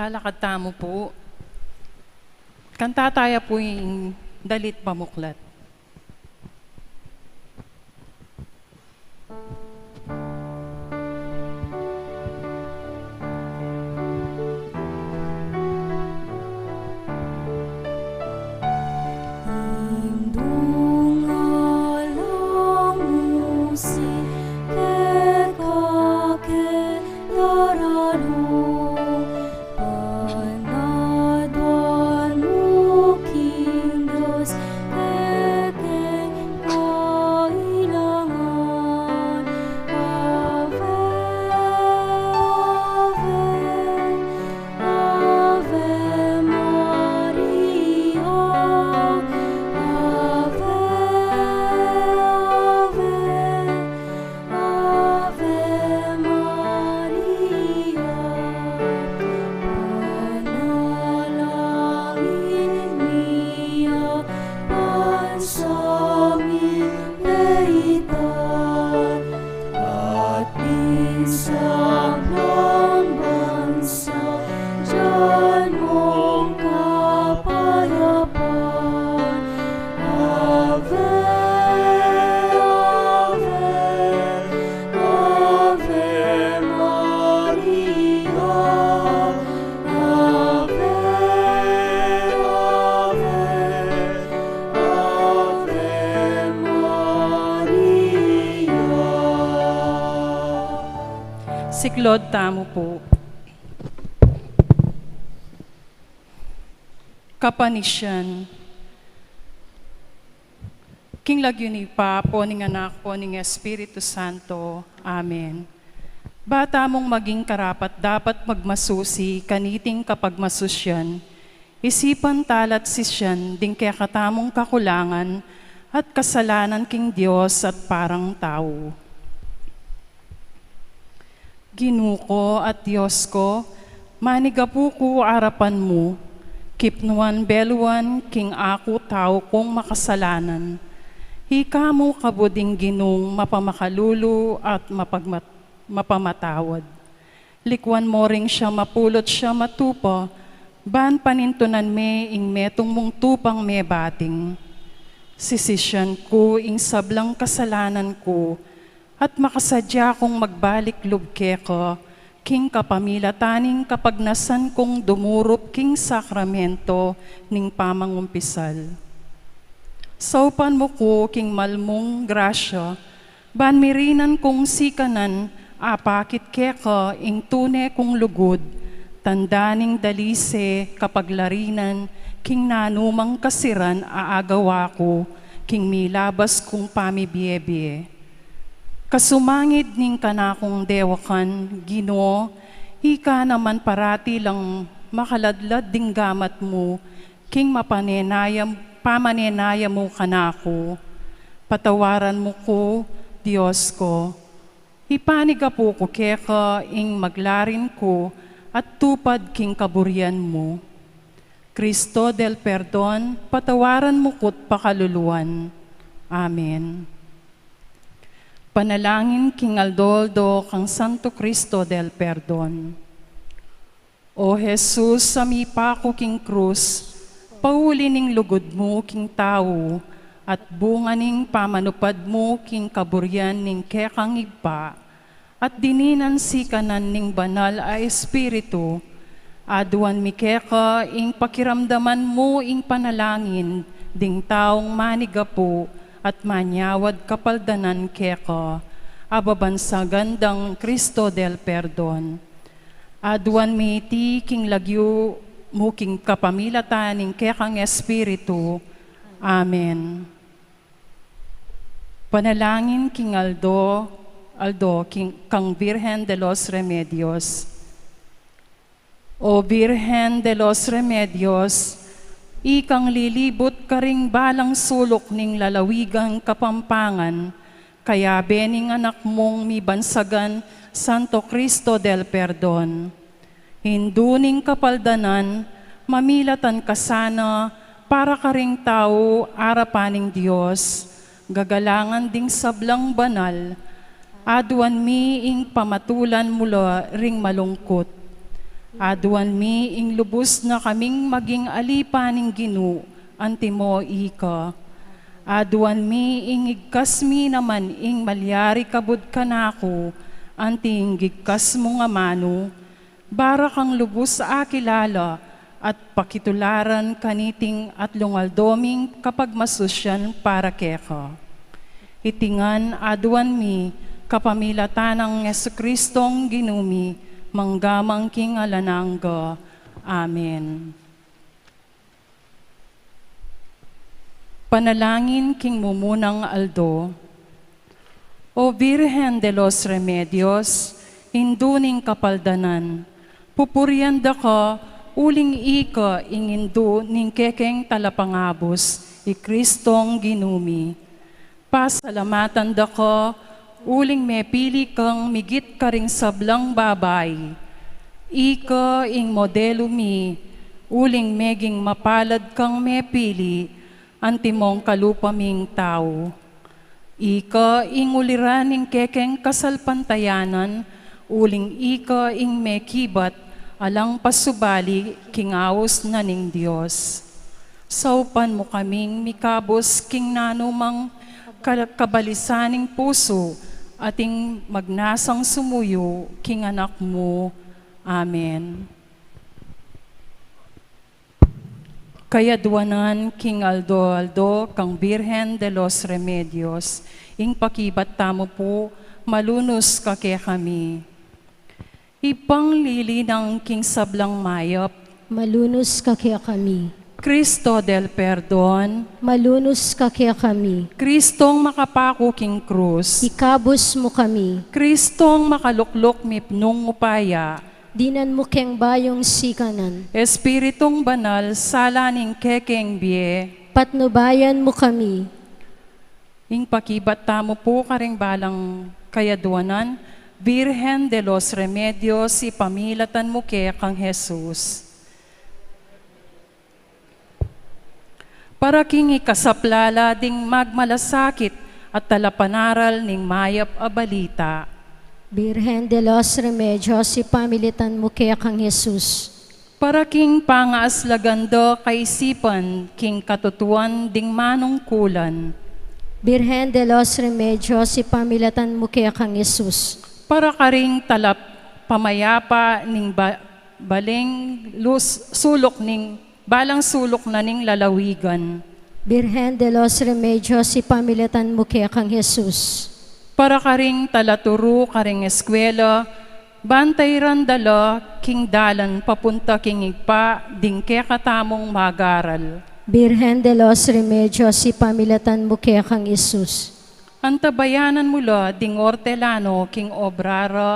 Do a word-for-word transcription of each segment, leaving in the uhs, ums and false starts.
Lakad tamu pu. Kanta taya pu ing dalit pamuklat. Indung alang musik keka ke daralu. Panaduan mu king Dios kekeng kailangan. Ave, Ave, Ave Maria. Ave, Ave, Ave Maria, panalangin mi a bansa ming peitan, at ding sablang bansa, dian mung kapayapan. Ave, Ave, Ave Maria, Ave, Ave, Ave Maria. Siklaud tamu pu. Kapanisian. King lagyu ning Ibpa, ampon ning Anak, ampon ning Espiritu Santo. Amen. Ba tamung maging karapat-dapat magmasusi kaniting kapagmasusian, isipan tala't sisian ding kekatamung kakulangan at kasalanan king Dios at parang tau. Ginu ku at Dios ku, manigapu ku arapan mu, kipnuan beluan king aku tau kung makasalanan. Ika mu kabud ing Ginung mapamakalulu at mapagmat-, mapamatawad. Likuan mu ring siam a pulu't siam a tupa, ban panintunan me ing metung mung tupang mebating. Sisisian ku ing sablang kasalanan ku, at makasadya kung magbalik lub keka, king kapamilatan ning kapagnasan kung dumurup king sakramento ning pamangumpisal. Saupan mu ku king mal mung grasya, ban mirinan kung sikanan apakit keka ing tune kung lugud, tanda ning dalise kapaglarinan king nanumang kasiran a agawa ku, king milabas kung pamibie-bie. Kasumangid ning kanakung dewakan, Ginu, ika naman parati lang makaladlad ding gamat mu, king mapanenaya, pamanenaya mu kanaku. Patawaran mu ku, Dios ku. Ipanigapu ku keka ing maglarin ku at tupad king kaburian mu. Cristo del Perdon, patawaran mu ku't pakaluluan. Amen. Panalangin king aldo-aldo kang Santo Cristo del Perdon. O Jesus, a mipaku king krus, pauli ning lugud mu king tau, at bunga ning pamanupad mu king kaburian ning kekang Ibpa, at dininan sikanan ning Banal a Espiritu, aduan mi keka ing pakiramdaman mu ing panalangin ding taung manigapu at manyawad kapaldanan keka, ababansagan dang Cristo del Perdon. Aduan mi iti king lagyu mu king kapamilatan ning kekang Espiritu. Amen. Panalangin king aldo, aldo king, kang Virgen de los Remedios. O Virgen de los Remedios, ikang lilibut karing balang suluk ning lalawigang Kapampangan, kayabe ning anak mung mibansagan, Santo Cristo del Perdon. Indu ning kapaldanan, mamilatan ka sana para karing tau arapan ning Dios, gagalangan ding sablang banal, aduan mi ing pamatulan mu la ring malungkut. Aduan mi ing lubus na kaming maging alipan ning Ginu, antimo ika. Aduan mi ing igkas mi naman ing malyari kabud kanaku, anti ing igkas mung amanu, bara kang lubus akilala at pakitularan kaniting atlung aldo ming kapagmasusyan para keka. Iti ngan aduan mi kapamilatan nang Jesucristong Ginu mi, mangga man king alang angga. Amen. Panalangin king mumunang aldo. O Virgen de los Remedios, Indu ning Kapaldanan, pupurian da ka uling ika ing Indu ning kekeng Talapangabus, i Cristong Ginu mi. Pasalamatan da ka uling mepili kang migit karing sablang babai. Ika ing modelu mi uling meging mapalad kang mepili antimong kalupa ming tau. Ika ing uliran ning kekeng kasalpantayanan, uling ika ing mekibat alang pasubali king aus na ning Dios. Saupan mu kaming mikabus king nanumang ka-, kabalisan ning pusu, at ing magnasang sumuyu king anak mu. Amen. Kayaduanan king aldo-aldo kang Birhen de los Remedios, ing pakibat tamu pu, malunus ka kekami. Ibpang lilinang king sablang mayap. Malunus ka kekami. Cristo del Perdon. Malunus ka kekami. Cristong makapaku king krus. Ikabus mu kami. Cristong makalukluk mipnung upaya. Dinan mu keng bayung sikanan. Espiritung Banal, sala ning kekeng bie. Patnubayan mu kami. Ing pakibat tamu pu karing balang kayaduanan, Birhen de los Remedios, ipamilatan mu ke kang Jesus. Para king ikasaplala ding magmalasakit at talapanaral ning mayap a balita. Birhen de los Remedios, ipamilatan mu ke kang Jesus. Para king pangaaslagan da kaisipan king katutuan ding manungkulan. Birhen de los Remedios, ipamilatan mu ke kang Jesus. Para karing talap pamayapa ning ba-, baling lus-, suluk ning balang suluk na ning lalawigan. Birhen de los Remedios, ipamilatan mu ke kang Jesus. Para karing talaturu karing eskwela, bantay ran da la king dalan papunta king Ibpa ding kekatamung magaral. Birhen de los Remedios, ipamilatan mu ke kang Jesus. Antabayanan mu la ding ortelano king obra ra,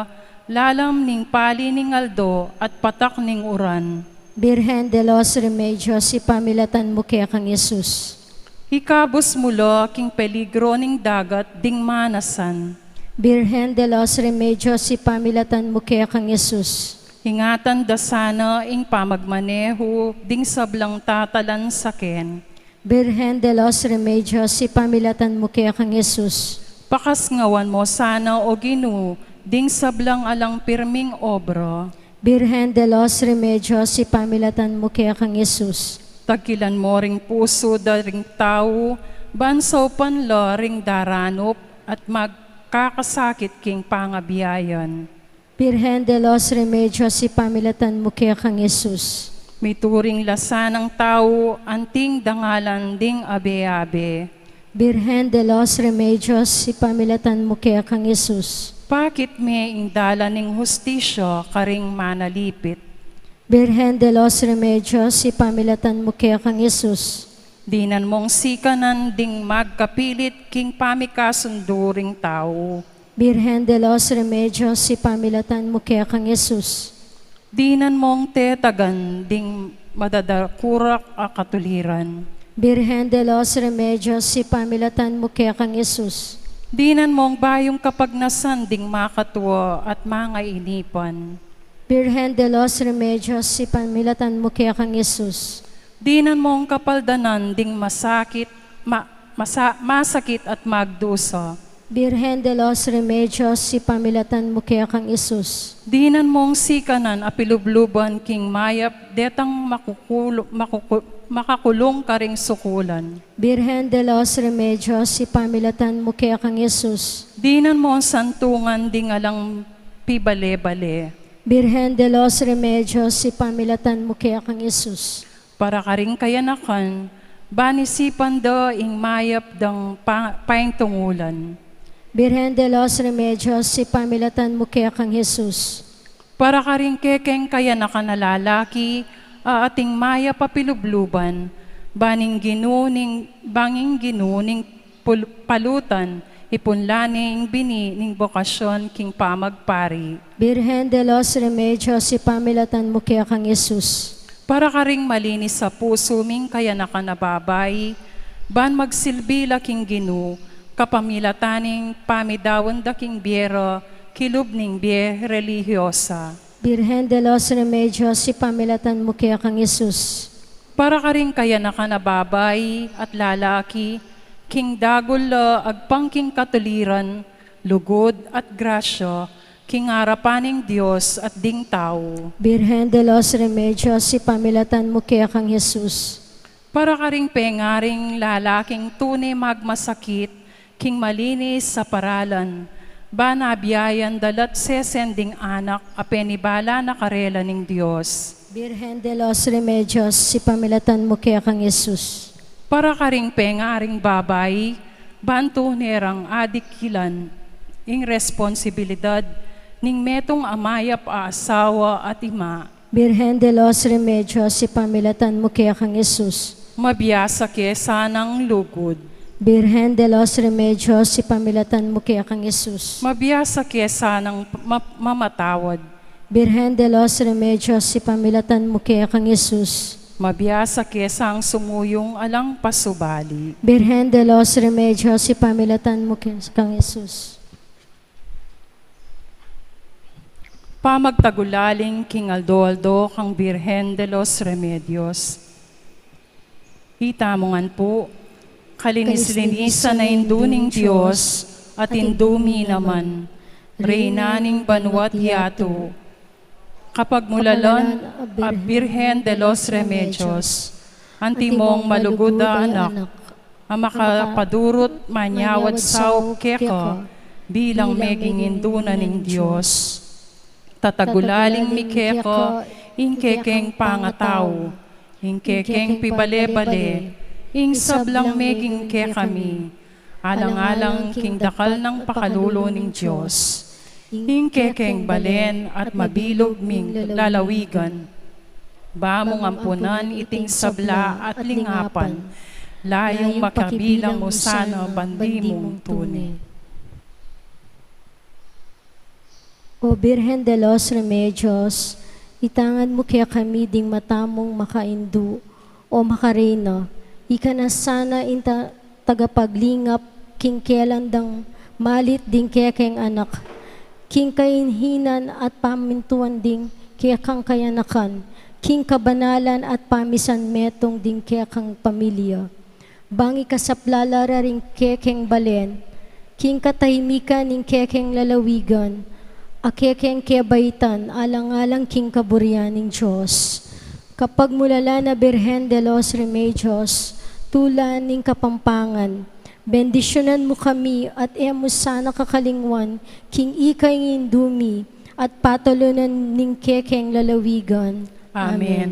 lalam ning pali ning aldo at patak ning uran. Birhen de los Remedios, ipamilatan mu ke kang Jesus. Ikabus mu la king peligro ning dagat ding manasan. Birhen de los Remedios, ipamilatan mu ke kang Jesus. Ingatan da sana ing pamagmanehu ding sablang tatalan saken. Birhen de los Remedios, ipamilatan mu ke kang Jesus. Pakasngawan mo sana, O Ginu, ding sablang alang pirming obra. Birhen de los Remedios, ipamilatan mu ke kang Jesus. Tagkilan mo ring pusu da ring tau, ban saupan la ring daranup at magkakasakit king pangabiayan. Birhen de los Remedios, ipamilatan mu ke kang Jesus. Mituring la sanang tau anting dangalan ding abe-abe. Birhen de los Remedios, ipamilatan mu ke kang Jesus. Pakit me ing dalan ning hustisya karing manalipit. Birhen de los Remedios, ipamilatan mu ke kang Jesus. Dinan mong sikanan ding magkapilit king pamikasundu ring tau. Birhen de los Remedios, ipamilatan mu ke kang Jesus. Dinan mong tetagan ding madadakurak a katuliran. Birhen de los Remedios, ipamilatan mu ke kang Jesus. Dinan mong bayung kapagnasan ding makatua at mangainipan. Birhen de los Remedios, ipamilatan mu ke kang Jesus. Dinan mong kapaldanan ding masakit, ma-, masa-, masakit at magdusa. Birhen de los Remedios, ipamilatan mu kekang Jesus. Dinan mung sikanan a pilubluban king mayap detang makukulu-, makuku-, makakulung karing sukulan. Birhen de los Remedios, ipamilatan mu kekang Jesus. Dinan mung santungan ding alang pibale-bale. Birhen de los Remedios, ipamilatan mu kekang Jesus. Para karing kayanakan, ban isipan da ing mayap dang pa-, paintungulan. Birhen de los Remedios, ipamilatan mu kekang Jesus. Para karing kekeng kayanakan a lalaki, a ating mayap a pilubluban, ban ing Ginu ning, ban ing Ginu ning pul-, palutan, ipunla ne ing bini ning bokasyon king pamagpari. Birhen de los Remedios, ipamilatan mu kekang Jesus. Para karing malinis a pusu ming kayanakan a babai, ban magsilbi la king Ginu, kapamilatan ning pamidaun da king bie ra, kilub ning bie relihiyosa. Birhen de los Remedios, ipamilatan mu kekang Jesus. Para karing kayanakan a babai at lalaki, king dagul la agpang king katuliran, lugud at grasya, king arapan ning Dios at ding tau. Birhen de los Remedios, ipamilatan mu kekang Jesus. Para karing pengaring lalaking tune magmasakit, king malinis a paralan, ban abiayan da la't sesen ding anak a penibala na karela ning Dios. Birhen de los Remedios, ipamilatan mu kekang Jesus. Para karing pengaring babai, ban tune rang adikilan ing responsibilidad ning metung a mayap a asawa at ima. Birhen de los Remedios, ipamilatan mu kekang Jesus. Mabiasa ke sanang lugud. Birhen de los Remedios, ipamilatan mu kekang Jesus. Mabiasa ke sanang ma-, mamatawad. Birhen de los Remedios, ipamilatan mu kekang Jesus. Mabiasa ke sang sumuyung alang pasubali. Birhen de los Remedios, ipamilatan mu kekang Jesus. Pamagtagulaling king aldo-aldo kang Birhen de los Remedios. Itamu ngan pu, kalinis-linisan a Indu ning Dios, at Indu mi naman, Reyna ning banua't yatu, kapagmulalan a Birhen de los Remedios, antimong malugud a anak, a makapadurut manyawad saup keka, bilang meging Indu na ning Dios. Tatagulaling mi keka, ing kekeng pangatau, ing kekeng pibale-bale, ing sablang meging kekami, alang-alang king dakal nang pakalulu ning Dios, ing kekeng balen at mabilug ming lalawigan. Ba mung ampunan iting sabla at lingapan, layung makabilang mu sana ban di mung tune. O Birhen de los Remedios, itangan mu kekami ding mata mung makaindu o makareyna, ika na sana ing ta-, tagapaglingap king kelan dang malit ding kekeng anak, king kahinhinan at pamintuan ding kekang kayanakan, king kabanalan at pamisanmetung ding kekang pamilya. Bang ikasapla la ring kekeng balen, king katahimikan ning kekeng lalawigan, a kekeng kebaitan, alang-alang king kaburian ning Dios. Kapagmulalan a Birhen de los Remedios, tula ning Kapampangan, bendisyunan mu kami at e mu sana kakalingwan king ika ing Indu mi at patulunan ning kekeng lalawigan. Amen. Amen.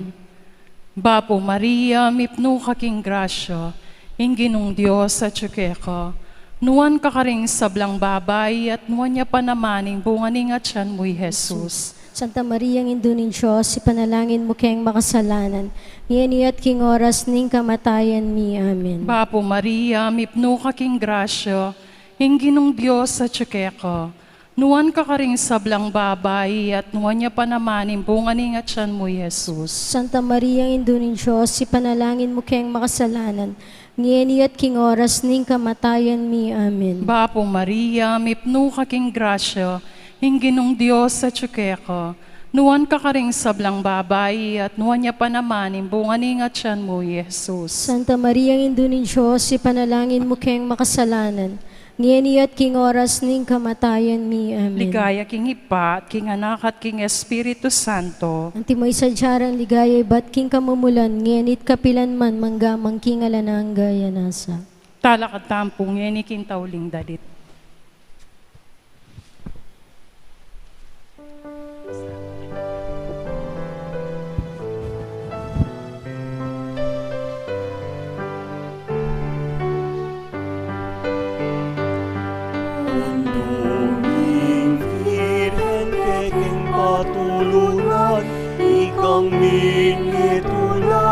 Bapu Maria, mipnu ka king grasya, ing Ginung Dios atyu keka. Nuan ka karing sablang babai, at nuan ya pa naman ing bunga ning atyan mu, i Jesus. Santa Maria, Indu ning Dios, ipanalangin mu keng makasalanan, ngeni at king oras ning kamatayan mi. Amen. Bapu Maria, mipnu ka king grasya, ing Ginung Dios atyu keka. Nuan ka karing sablang babai, at nuan ya pa naman ing bunga ning atyan mu, i Jesus. Santa Maria, Indu ning Dios, ipanalangin mu keng makasalanan, ngeni at king oras ning kamatayan mi. Amen. Bapu Maria, mipnu ka king grasya, ing Ginung Dios atyu keka. Nuan ka karing sablang babai, at nuan ya pa naman ing bunga ning atyan mu, i Jesus. Santa Maria, Indu ning Dios, ipanalangin mu keng makasalanan, Ngeni at king oras ning kamatayan mi. Amen. Ligaya king Ibpa, at king Anak, at king Espiritu Santo. Antimo ing sadya rang ligaya ibat king kamumulan, ngeni at kapilan man, mangga man king alang angga. Nasa. Talakad tamu pu ngeni king tauling dalit. Andung ing Birhen kekeng patulunan, ikang mingetula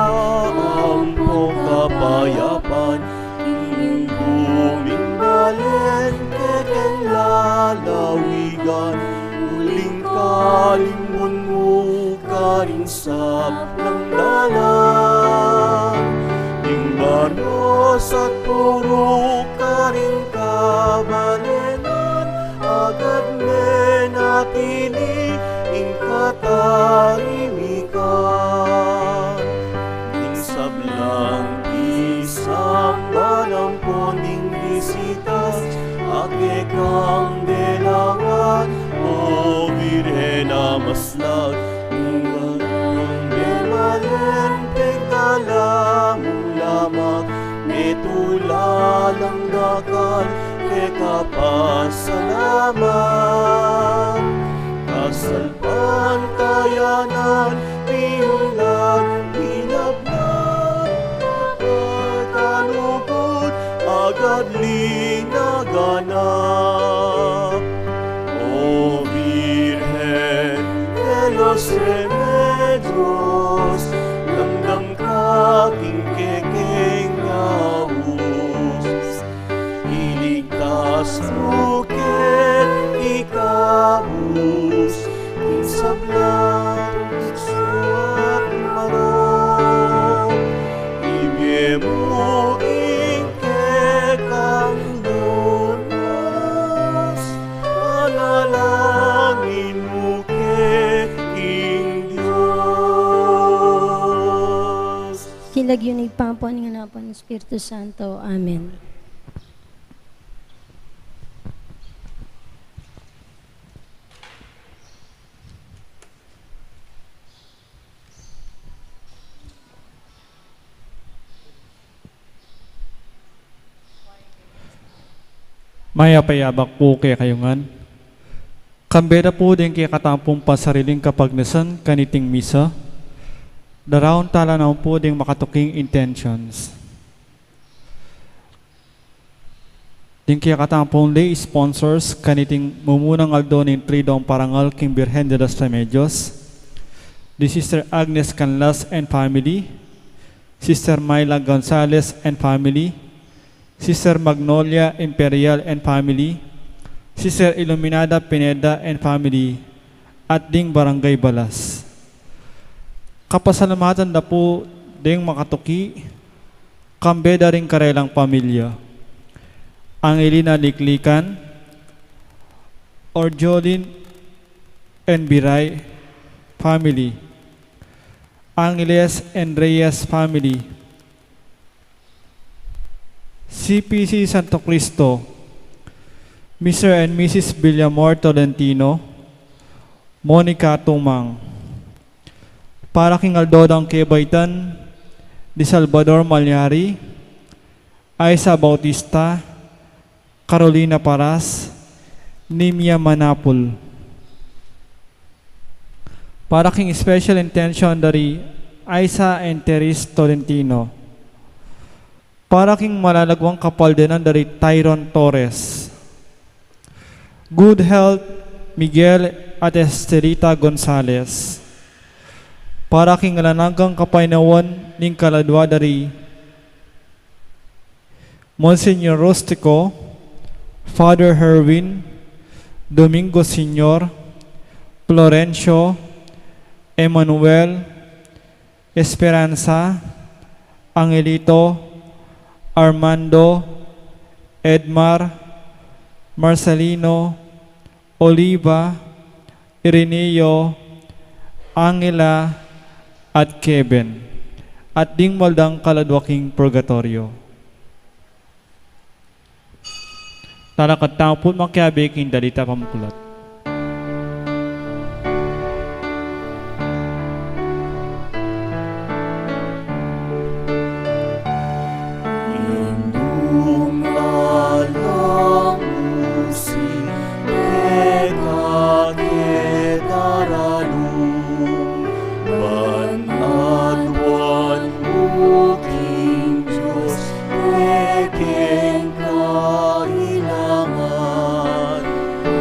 ampong kapayapan, ing buming balen kekeng lalawigan, uling kalimbun mu karing sablang dalan. Ing barnos at puruk karing kabalenan, agad me natili ing katarimikan. Ing sablang pisamban ampon ding bisitas, a kekang delawan, O Birhen a mas lag, nung arang me malen pegdala mung lamak, metula lang dakal keka pasalamat. Kasalpantayanan, piunan, pinablan, pagkalugud, agad linaganap. O Birhen de los Remedios, damdam ka king kekeng aus. Iligtas mu ke ing kabus king sablang tuksu at marok. Ibie mu ing kekang lunas, panalangin mu ke king Dios. King lagyu ning Ibpa, ampon ning Anak, ampon ning Espiritu Santo. Amen. Mayap a abak pu kekayu ngan. Kambe da pu ding kekatamung pasariling kapagnasan kaniting misa, daraun tala naman pu ding makatuking intentions. Ding kekatamung lay sponsors kaniting mumunang aldo ning Triduang Parangal king Birhen de los Remedios, di Sister Agnes Canlas and family, Sister Myla Gonzalez and family, Sister Magnolia Imperial and family, Sister Iluminada Pineda and family, at ding Barangay Balas. Kapasalamatan da pu ding makatuki, kambe da ring karelang pamilya. Angelina Liklikan, Orjolin and Biray family, Angeles and Reyes family, C P C Santo Cristo, Mister and Missus Villamor Tolentino, Monica Tumang. Para king aldo dang kebaitan, di Salvador Malyari, Aiza Bautista, Carolina Paras, Nimia Manapul. Para king special intention dari Aiza and Teres Tolentino. Para king malalagwang kapaldanan dari Tyron Torres. Good health, Miguel at Estelita Gonzalez. Para king alang anggang kapaynawan ning kaladwa dari Monsignor Rustico, Father Herwin, Domingo Senior, Florencio, Emmanuel, Esperanza, Angelito, Armando, Edmar, Marcelino, Oliva, Ireneo, Angela, at Kevin, at ding mal dang kaladwa king purgatoryo. Talakad tamu pu makiabe king dalita pamuklat. Indung lamusi keka ke daralu, ban aduan mu king Dios, e keng kailangan.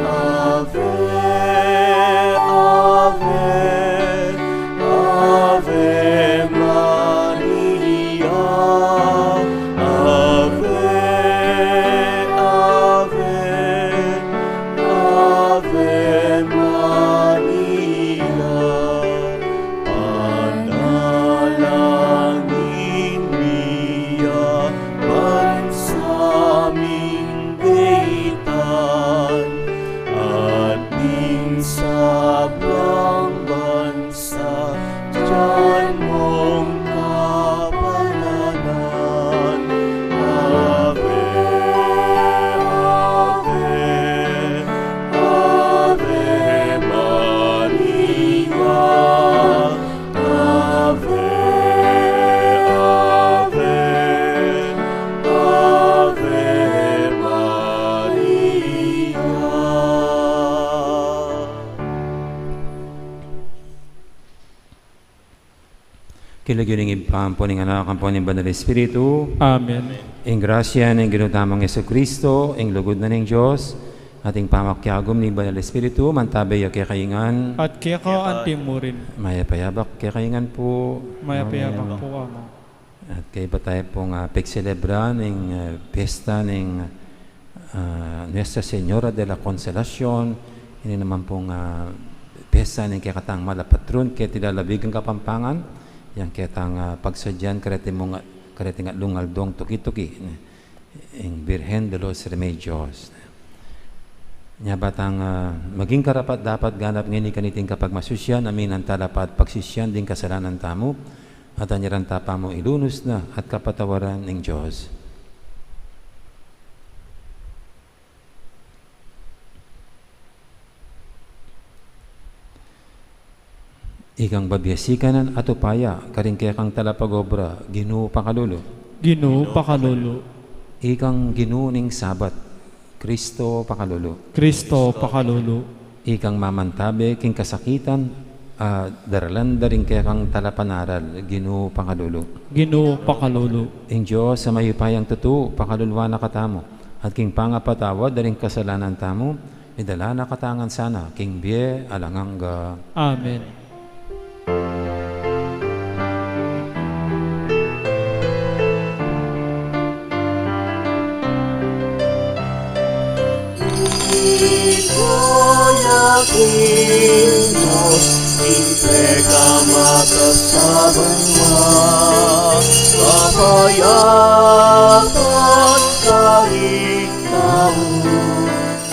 Ave, Ave, Ave Maria, Ave, Ave, Ave Maria. Panalangin mi ya ban sa ming detan at ding sablang bansa, dian mung kapalanan. Ave, Ave, Ave Maria, Ave, Ave, Ave Maria. King lagyu ning Ibpa, ampo ning Anak, ampo ning Banal Espiritu. Amen. Ing grasya ning Ginu tamung Jesucristo, ing lugud na ning Dios, at ing pamakiagum ning Banal Espiritu, mantabe ya kekayu ngan. At keka anti mu rin. Mayap a yabak kekayu ngan pu. Mayap a yabak pu, Among. At kaybat tamu pung, ah, pagselebra ning, ah, piyesta ning, ah, Nuestra Señora de la Consolacion, ini naman pung, ah, piyesta ning kekatang malapatrun keti lalabing Kapampangan, yang ketang, ah, pagsadyan kareti mung, kareti ngan lung aldong tuki-tuki, ing Virgen de los Remedios. Nya ba tang, ah, maging karapat-dapat ganap ngeni kaniting kapagmasusian, aminan tala pa at pagsisian ding kasalanan tamu, at anyaran ta pa mu ilunus na at kapatawaran ning Dios. Ikang babie sikanan at upaya, karing kekang talapagobra, Ginu pakalulu. Ginu pakalulu. Ikang Ginu ning Sabat, Kristo pakalulu. Kristo pakalulu. Ikang mamantabe king kasakitan, a daralan da ring kekang talapanaral, Ginu pakalulu. Ginu pakalulu. Ing Dios a mayupayang tutu, pakaluluan na katamu, at king pangapatawad da ring kasalanan tamu, idala na katamu ngan sana king bie alang angga. Amen. Ikaya king Dios, ing pekamatas a banua, kapayapan karing tau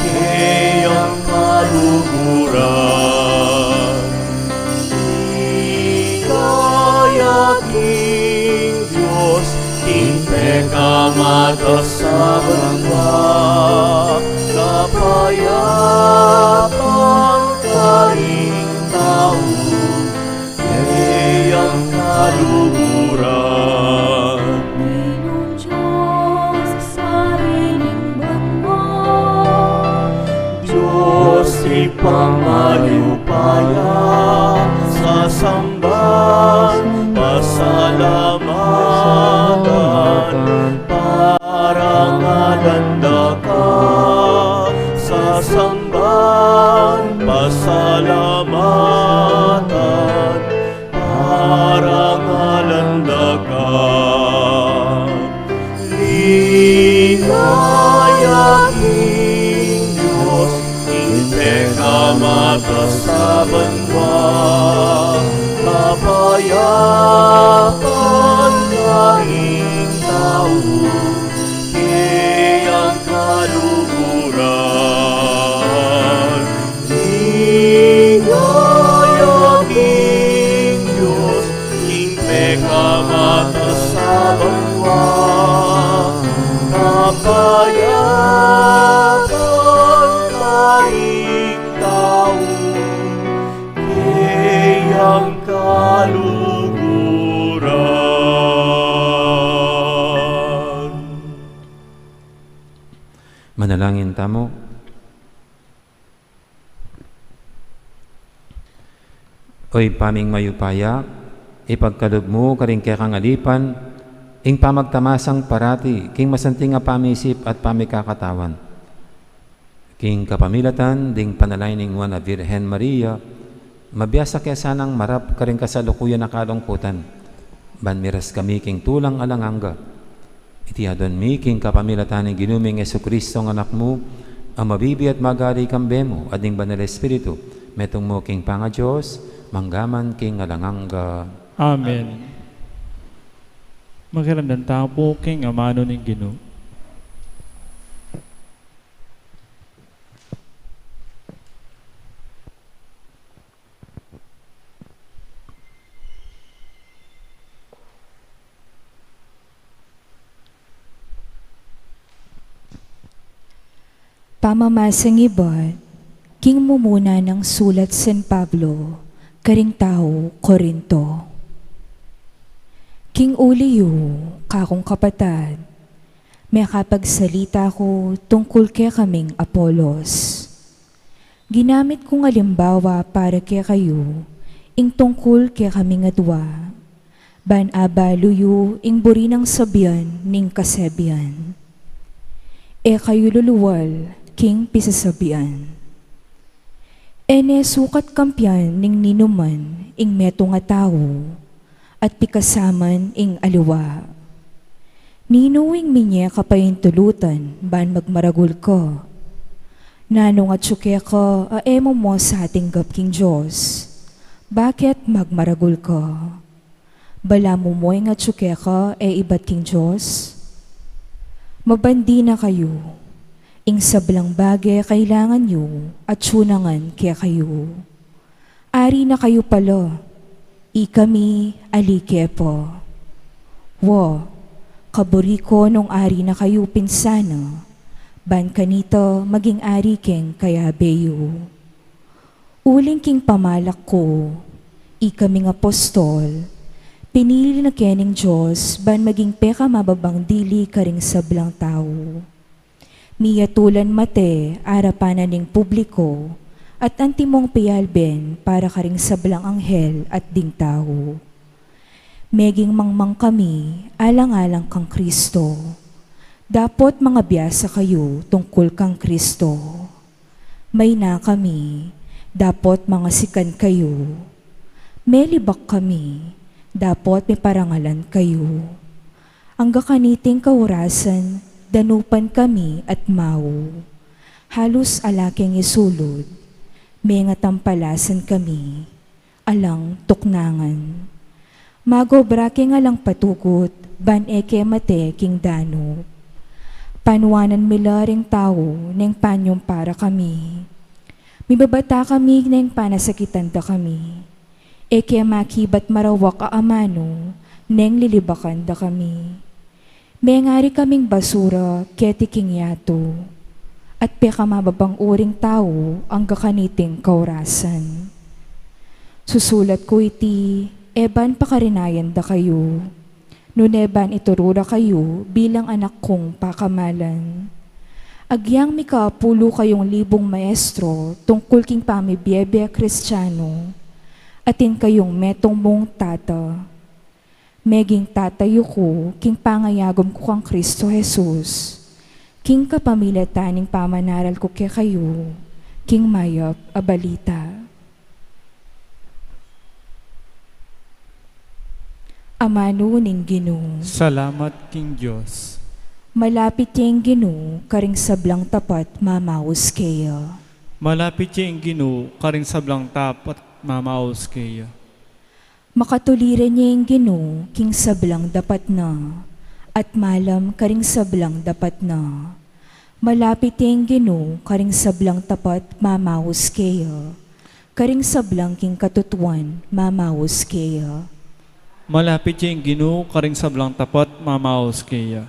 keyang kaluguran. Ikaya king Dios, ing pekamatas a banua, kapayapan karing tau keyang kaluguran. Ginung Dios, Ari ning banua, Dios Ibpang mayupaya, sasamban, pasalamatan, parangalan da ka, sasamban, pasalamatan, parangalan da ka. Ikaya king Dios, ing pekamatas a banua, kapayapan karing tau keyang kaluguran. Ikaya king Dios, ing pekamatas a banua, kapayapan Manalangin tamu. O Ibpa ming mayupaya, ipagkalub mu karing kekang alipan ing pamagtamasang parati king masanting a pamisip at pamikakatawan. King kapamilatan ding panalangin ning Nuan a Virgen Maria, mabiasa ke sanang marap karing kasalukuyan a kalungkutan, ban miras kami king tulang alang angga. Iti adwan mi king kapamilatan ning Ginu ming Jesucristo a Anak mu, a mabibie at magari kambe mu at ning Banal Espiritu, metung mu king pangaDios, mangga man king alang angga. Amen. Makiramdam tamu king amanu ning Ginu. Pamamasang ibat king mumuna nang sulat San Pablo karing tau Corinto. King uli yu, kakung kapatad, mekapagsalita ku tungkul kekaming Apolos. Ginamit kung alimbawa para kekayu ing tungkul kekaming adwa, ban abalu yu ing buri nang sabian ning kasebian. E kayu luluwal king pisasabian. E ne sukat kampian ning ninuman ing metung a tau, at pikasaman ing aliwa. Ninu ing minye ka paintulutan ban magmaragul ka? Nanung atsu keka a e mu mo satinggap king Dios? Bakit magmaragul ka? Balamu mo ing atsu keka e ibat king Dios? Mabandi na kayu. Ing sablang bage kailangan yu, atsu na ngan kekayu. Ari na kayu pala, ikami ali ke pa. Wa, kaburi ko nung ari na kayu pin sana, ban kanita maging ari keng kayabe yu. Uling king pamalak ku, ikaming apostol, pinili na ke ning Dios ban maging pekamababang dili karing sablang tau. Miyatulan mate arapan na ning publiko at antimong piyalben para karing sablang anghel at ding tau. Meging mangmang kami alang-alang kang Kristo, dapot mangabiasa kayu tungkul kang Kristo. Mayna kami, dapot mangasikan kayu. Melibak kami, dapot miparangalan kayu. Angga kaniting kaurasan, danupan kami at mau. Halus ala keng isulud, mengatampalasan kami, alang tuknangan. Magobra keng alang patugut, ban e ke mate king danup. Panuanan mi la ring tau neng panyum para kami. Mibabata kami neng panasakitan da kami. E ke makibat marawak a amanu neng lilibakan da kami. Mengari kaming basura keti king yatu, at pekamababang uring tau angga kaniting kaurasan. Susulat ku iti, e ban pakarinayan da kayu, nune ban ituru ra kayu bilang anak kung pakamalan. Agyang mika pulu kayung libung maestro tungkul king pamibiebe Kristiano, atin kayung metung mung tata. Meging tata yu ku king pangayagum ku kang Kristo Jesus, king kapamilatan ning pamanaral ku kekayu king mayap a balita. Amanu ning Ginu. Salamat king Dios. Malapit ya ing Ginu karing sablang tapat mamaus keya. Malapit ya ing Ginu karing sablang tapat mamaus keya. Makatuliran ya ing Ginu king sablang dapat na, at malam karing sablang dapat na. Malapit ya ing Ginu karing sablang tapat mamaus keya, karing sablang king katutuan mamaus keya. Malapit ya ing Ginu karing sablang tapat mamaus keya.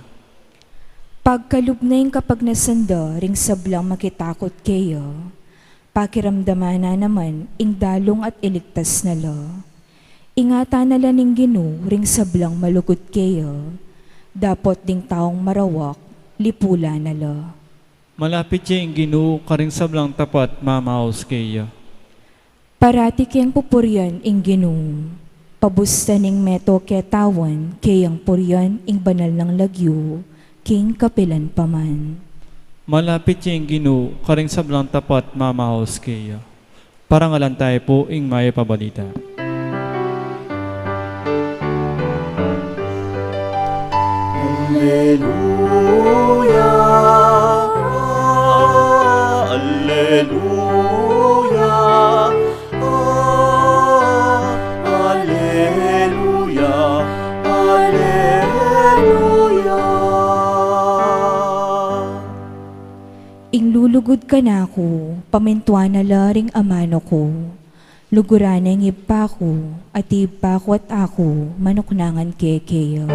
Pagkalub na ing kapagnasan da ring sablang makitakut keya, pakiramdaman na naman ing dalung at iligtas na la. Ingatan na la ning Ginu ring sablang malugud keya, dapot ding taung marawak lipulan na la. Malapit ya ing Ginu karing sablang tapat mamaus keya. Parati keng pupurian ing Ginu, pabusta ning meto ketawan, keyang purian ing banal nang lagyu, king kapilan pa man. Malapit ya ing Ginu karing sablang tapat mamaus keya. Parangalan tayo po ing Mayap a Balita. Alleluia, alleluia, alleluia, alleluia. Ing lulugud kanaku, pamintuan na la ring amanu ku. Luguran na ing Ibpa ku, at Ibpa ku at aku, manuknangan ke keya.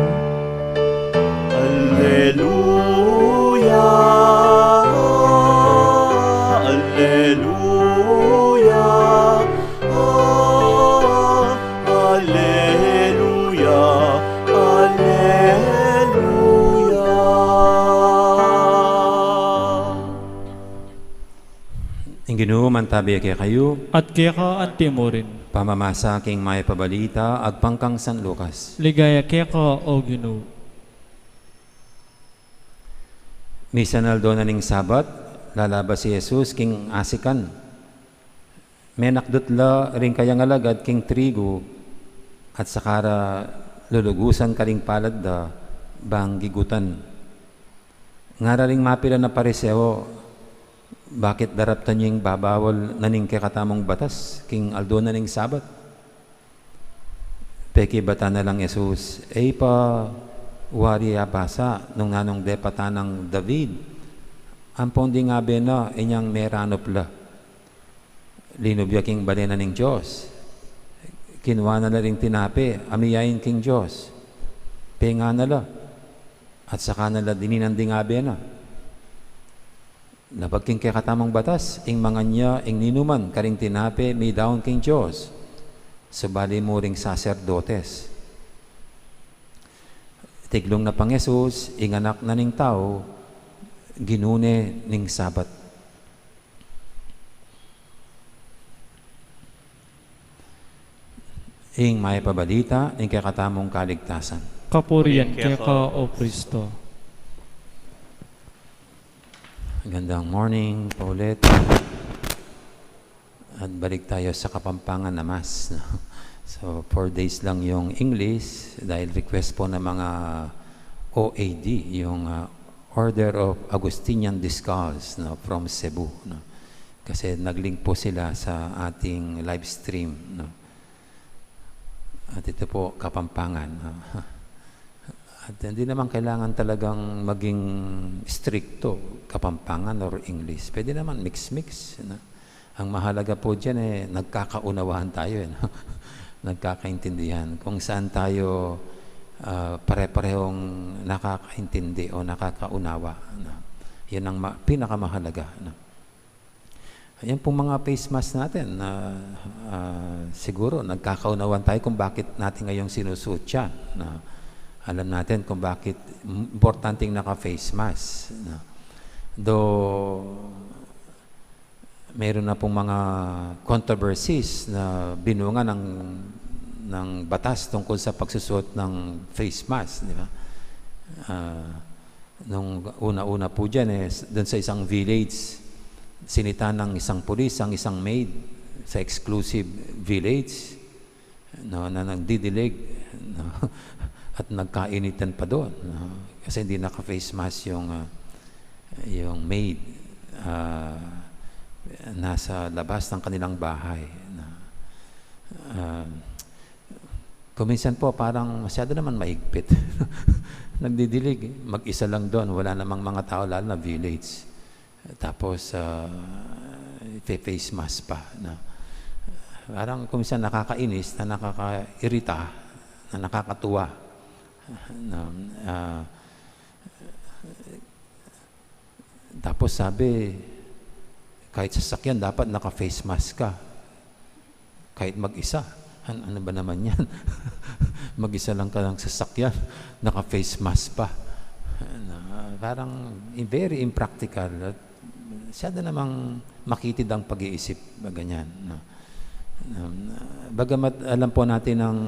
Alleluia, alleluia, alleluia, alleluia. Ing Ginu mantabi kekayu. At keka anti mu rin. Pamamasa king Mayap a Balita agpang kang San Lucas. Ligaya keka, O Ginu. Misan aldo na ning Sabat, lalabas i Jesus king asikan. Menakdut la ring kayang alagad king trigu, at saka ra lulugusan karing palad da bang gigutan. Ngara ring mapilan a Pariseo, "Bakit daraptan yu ing babawal na ning kekatamung batas king aldo na ning Sabat?" Pekibatan na lang Jesus, "E yu pa wari abasa nung nanung depatan nang David, ampon dinabe na inyang meranup la? Linub ya king bale na ning Dios, kinua na la ring tinape a miyain king Dios, penga na la, at saka na la dininan dinabe na. Labag king kekatamung batas ing mangan ya ing ninuman karing tinape midaun king Dios, subali mu ring saserdotes." Tiglung na pang Jesus, ing Anak na ning Tau, Ginu ne ning Sabat. Ing Mayap a Balita ning kekatamung kaligtasan. Kapurian keka, O Kristo. Gandang morning pa ulit. At balik tayo sa Kapampangan na Mass, no? So, four days lang yung English dahil request po ng mga O A D, yung, ah, Order of Augustinian Discalced, no, from Cebu, no? Kasi nag-link po sila sa ating live stream, no? At ito po, Kapampangan, no? At hindi naman kailangan talagang maging stricto, Kapampangan or English. Pwede naman mix-mix, no? Ang mahalaga po diyan, eh, nagkakaunawaan tayo, eh, no? Nagkakaintindihan. Kung saan tayo, ah, pare-parehong nakakaintindi o nakakaunawa, no? Yun ang ma-, pinakamahalaga, no? Ayan pong mga face mask natin na, ah, siguro nagkakaunawan tayo kung bakit natin ngayong sinusuot yan, no? Alam natin kung bakit importanteng naka-face mask, no? Though, meron na pong mga controversies na binunga ng, ng batas tungkol sa pagsusuot ng face mask, di ba? Ah, nung una-una po dyan, eh, s-, dun sa isang village, sinita ng isang pulis ang isang maid sa exclusive village, no, na nagdidilig, no, at nagkainitan pa doon, no, kasi hindi naka-face mask yung, ah, yung maid, ah, nasa labas ng kanilang bahay, no. Ah, kuminsan po, parang masyado naman mahigpit. Nagdidilig, mag-isa lang doon, wala namang mga tao, lalo na village. Tapos, ah, face mask pa, no? Parang kung minsan nakakainis, na nakakairita, na nakakatuwa, no? Ah, tapos sabi, kahit sasakyan, dapat naka-face mask ka. Kahit mag-isa. An-, ano ba naman yan? Mag-isa lang ka ng sasakyan, naka-face mask pa. Na, parang very impractical. At Masyado namang makitid ang pag-iisip, ganyan, no? Um, bagamat alam po natin ang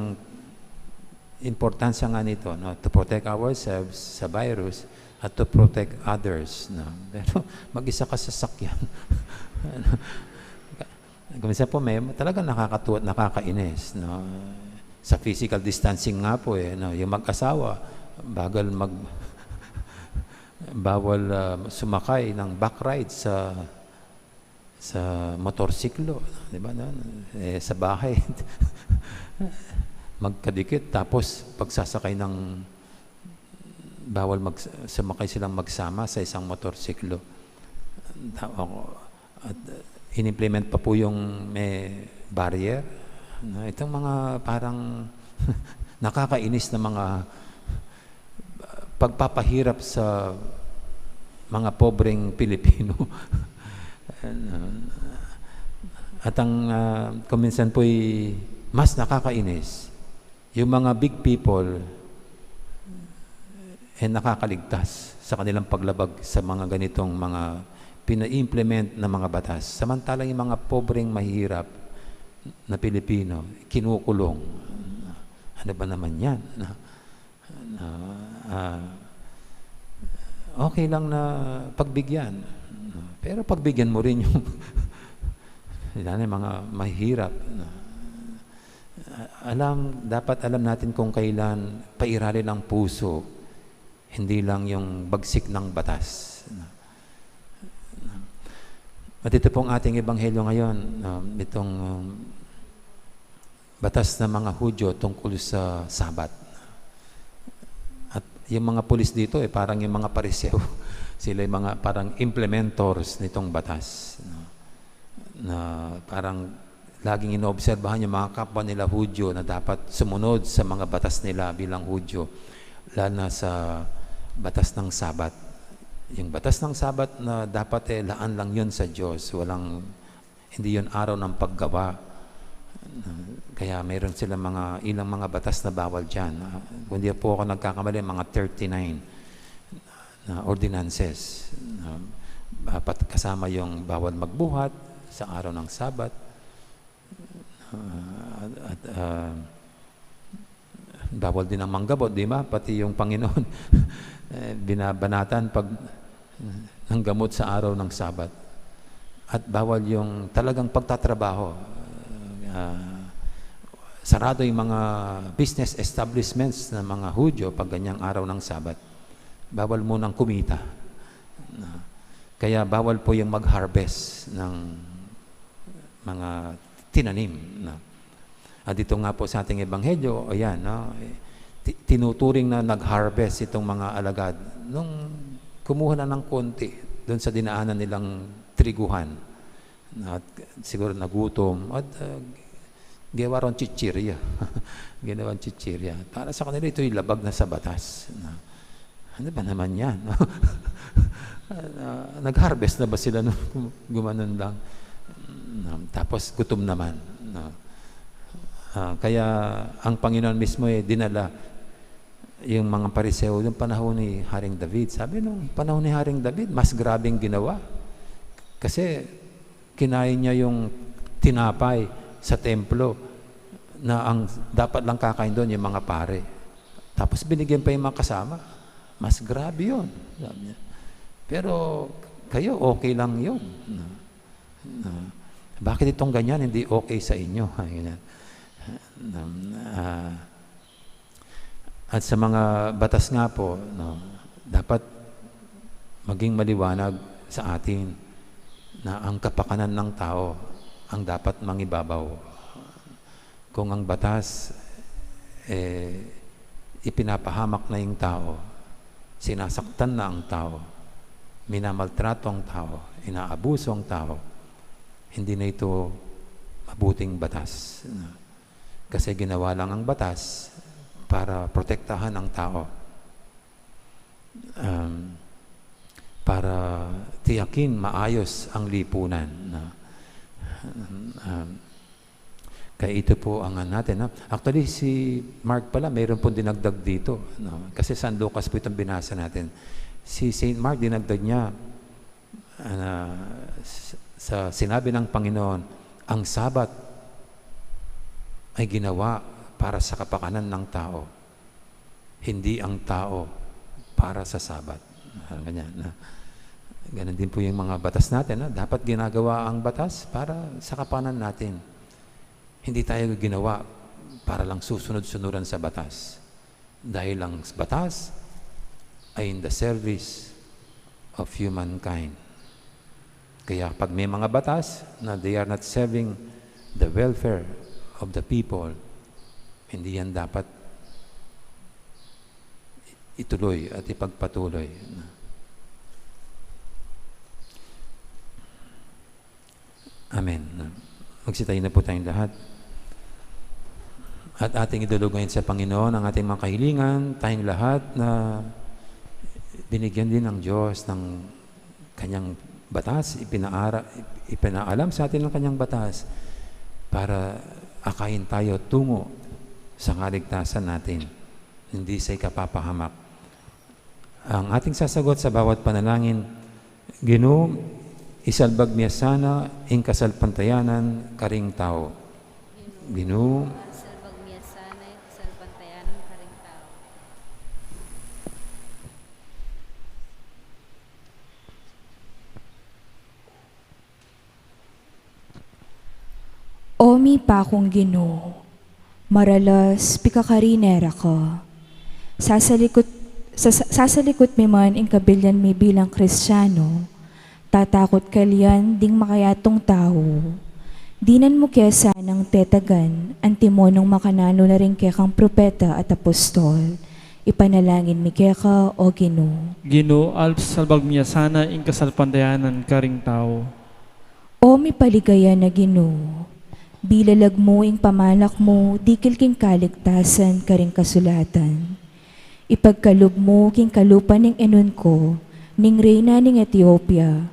importansya nga nito, no? To protect ourselves sa virus at to protect others, no? Pero mag-isa ka sa sakyan. Kung minsan po, may talagang nakakatuwa at nakakainis, no? Sa physical distancing nga po, eh, no? Yung mag-asawa, bagal mag-, bawal, ah, sumakay ng back ride sa, sa motorsiklo, di ba, no? Eh, sa bahay, magkadikit, tapos pagsasakay ng, bawal mag-, sumakay silang magsama sa isang motorsiklo. Ta-, ako, at, uh, in-implement pa po yung may barrier. Na itong mga parang nakakainis na mga, uh, pagpapahirap sa mga pobreng Pilipino. At ang, uh, kung minsan po'y mas nakakainis, yung mga big people, eh, nakakaligtas sa kanilang paglabag sa mga ganitong mga pina-implement na mga batas. Samantalang yung mga pobreng mahihirap na Pilipino, kinukulong. Ano ba naman yan? Na, na, ah, okay lang na pagbigyan. Pero pagbigyan mo rin yung, yan, yung mga mahihirap. Na, alam, dapat alam natin kung kailan pairalin ang puso, hindi lang yung bagsik ng batas. At ito pong ating ebanghelyo ngayon, um, itong, um, batas ng mga Hudyo tungkol sa Sabat. At yung mga pulis dito, eh, parang yung mga Pariseo. Sila yung mga parang implementors nitong batas, no? Na parang laging inoobserbahan yung mga kapwa nila Hudyo na dapat sumunod sa mga batas nila bilang Hudyo, lalo na sa batas ng Sabat. Yung batas ng Sabat na dapat, eh, laan lang yun sa Diyos, walang, hindi yun araw ng paggawa. Kaya mayroon silang mga, ilang mga batas na bawal dyan. Ah, kung di po ako nagkakamali, mga thirty-nine na ordinances. Na dapat kasama yung bawal magbuhat sa araw ng Sabat. Ah, at, ah, bawal din ang manggabot, di ba? Pati yung Panginoon, eh, binabanatan pag, ng gamot sa araw ng Sabat. At bawal yung talagang pagtatrabaho. Ah, sarado yung mga business establishments ng mga Hudyo pag ganyang araw ng Sabat. Bawal munang kumita. Ah, kaya bawal po yung mag-harvest ng mga tinanim, no? At dito nga po sa ating ebanghelyo, ayan, no? Ti-, tinuturing na nag-harvest itong mga alagad nung kumuha na ng konti doon sa dinaanan nilang triguhan. At siguro nagutom, at, uh, ginawa ron chichirya. Ginawang chichirya. Para sa kanila, ito'y labag na sa batas, no? Ano ba naman yan, no? Ah, nag-harvest na ba sila nung gum-, gumanon lang? No, tapos gutom naman, no? Ah, kaya ang Panginoon mismo, eh, dinala yung mga Pariseo yung panahon ni Haring David. Sabi, nung panahon ni Haring David, mas grabeng ginawa. Kasi kinain niya yung tinapay sa templo na ang dapat lang kakain doon yung mga pare. Tapos binigyan pa yung mga kasama. Mas grabe yun, sabi niya. Pero kayo, okay lang yun. No? No? Bakit itong ganyan, hindi okay sa inyo? Ganyan. No? Ah, at sa mga batas nga po, no, dapat maging maliwanag sa atin na ang kapakanan ng tao ang dapat mangibabaw. Kung ang batas, eh, ipinapahamak na yung tao, sinasaktan na ang tao, minamaltrato ang tao, inaabuso ang tao, hindi na ito mabuting batas. Kasi ginawa lang ang batas para protektahan ang tao. Um, para tiyakin maayos ang lipunan, no? Um, kaya ito po ang ano natin, no? Actually, si Mark pala, mayroon pong dinagdag dito, no? Kasi San Lucas po itong binasa natin. Si Saint Mark, dinagdag niya, ah, s-, sa sinabi ng Panginoon, ang Sabat ay ginawa para sa kapakanan ng tao, hindi ang tao para sa Sabat. Ah, ganyan, na, ganun din po yung mga batas natin, na dapat ginagawa ang batas para sa kapakanan natin. Hindi tayo ginawa para lang susunod-sunuran sa batas. Dahil ang batas ay in the service of humankind. Kaya pag may mga batas na they are not serving the welfare of the people, hindi yan dapat ituloy at ipagpatuloy. Amen. Magsitayo na po tayong lahat. At ating idulog ngayon sa Panginoon ang ating mga kahilingan, tayong lahat na binigyan din ng Diyos ng kanyang batas, ipinaara-, ipinaalam sa atin ng kanyang batas para akayin tayo tungo sa kaligtasan natin, hindi sa ikapapahamak. Ang ating sasagot sa bawat panalangin, Ginu, isalbag mi sana ing kasalpantayanan karing tau. Ginu, isalbag mi sana ing kasalpantayanan karing tau. O mipakung Ginu, maralas pikakarine ra ka. Sasalikut, sasa-, sasalikut mi man ing kabilyan mi bilang Kristiano, tatakut kalian ding makayatung tau. Dinan mu ke sanang tetagan, antimo nung makananu na ring kekang propeta at apostol. Ipanalangin mi keka, O Ginu. Ginu, alsalbag mi sana ing kasalpantayanan karing tau. O mipaligaya na Ginu, bilalag mu ing pamalak mu dikil king kaligtasan karing kasulatan. Ipagkalub mu king kalupa ning enun ku, ning reyna ning Etiopia,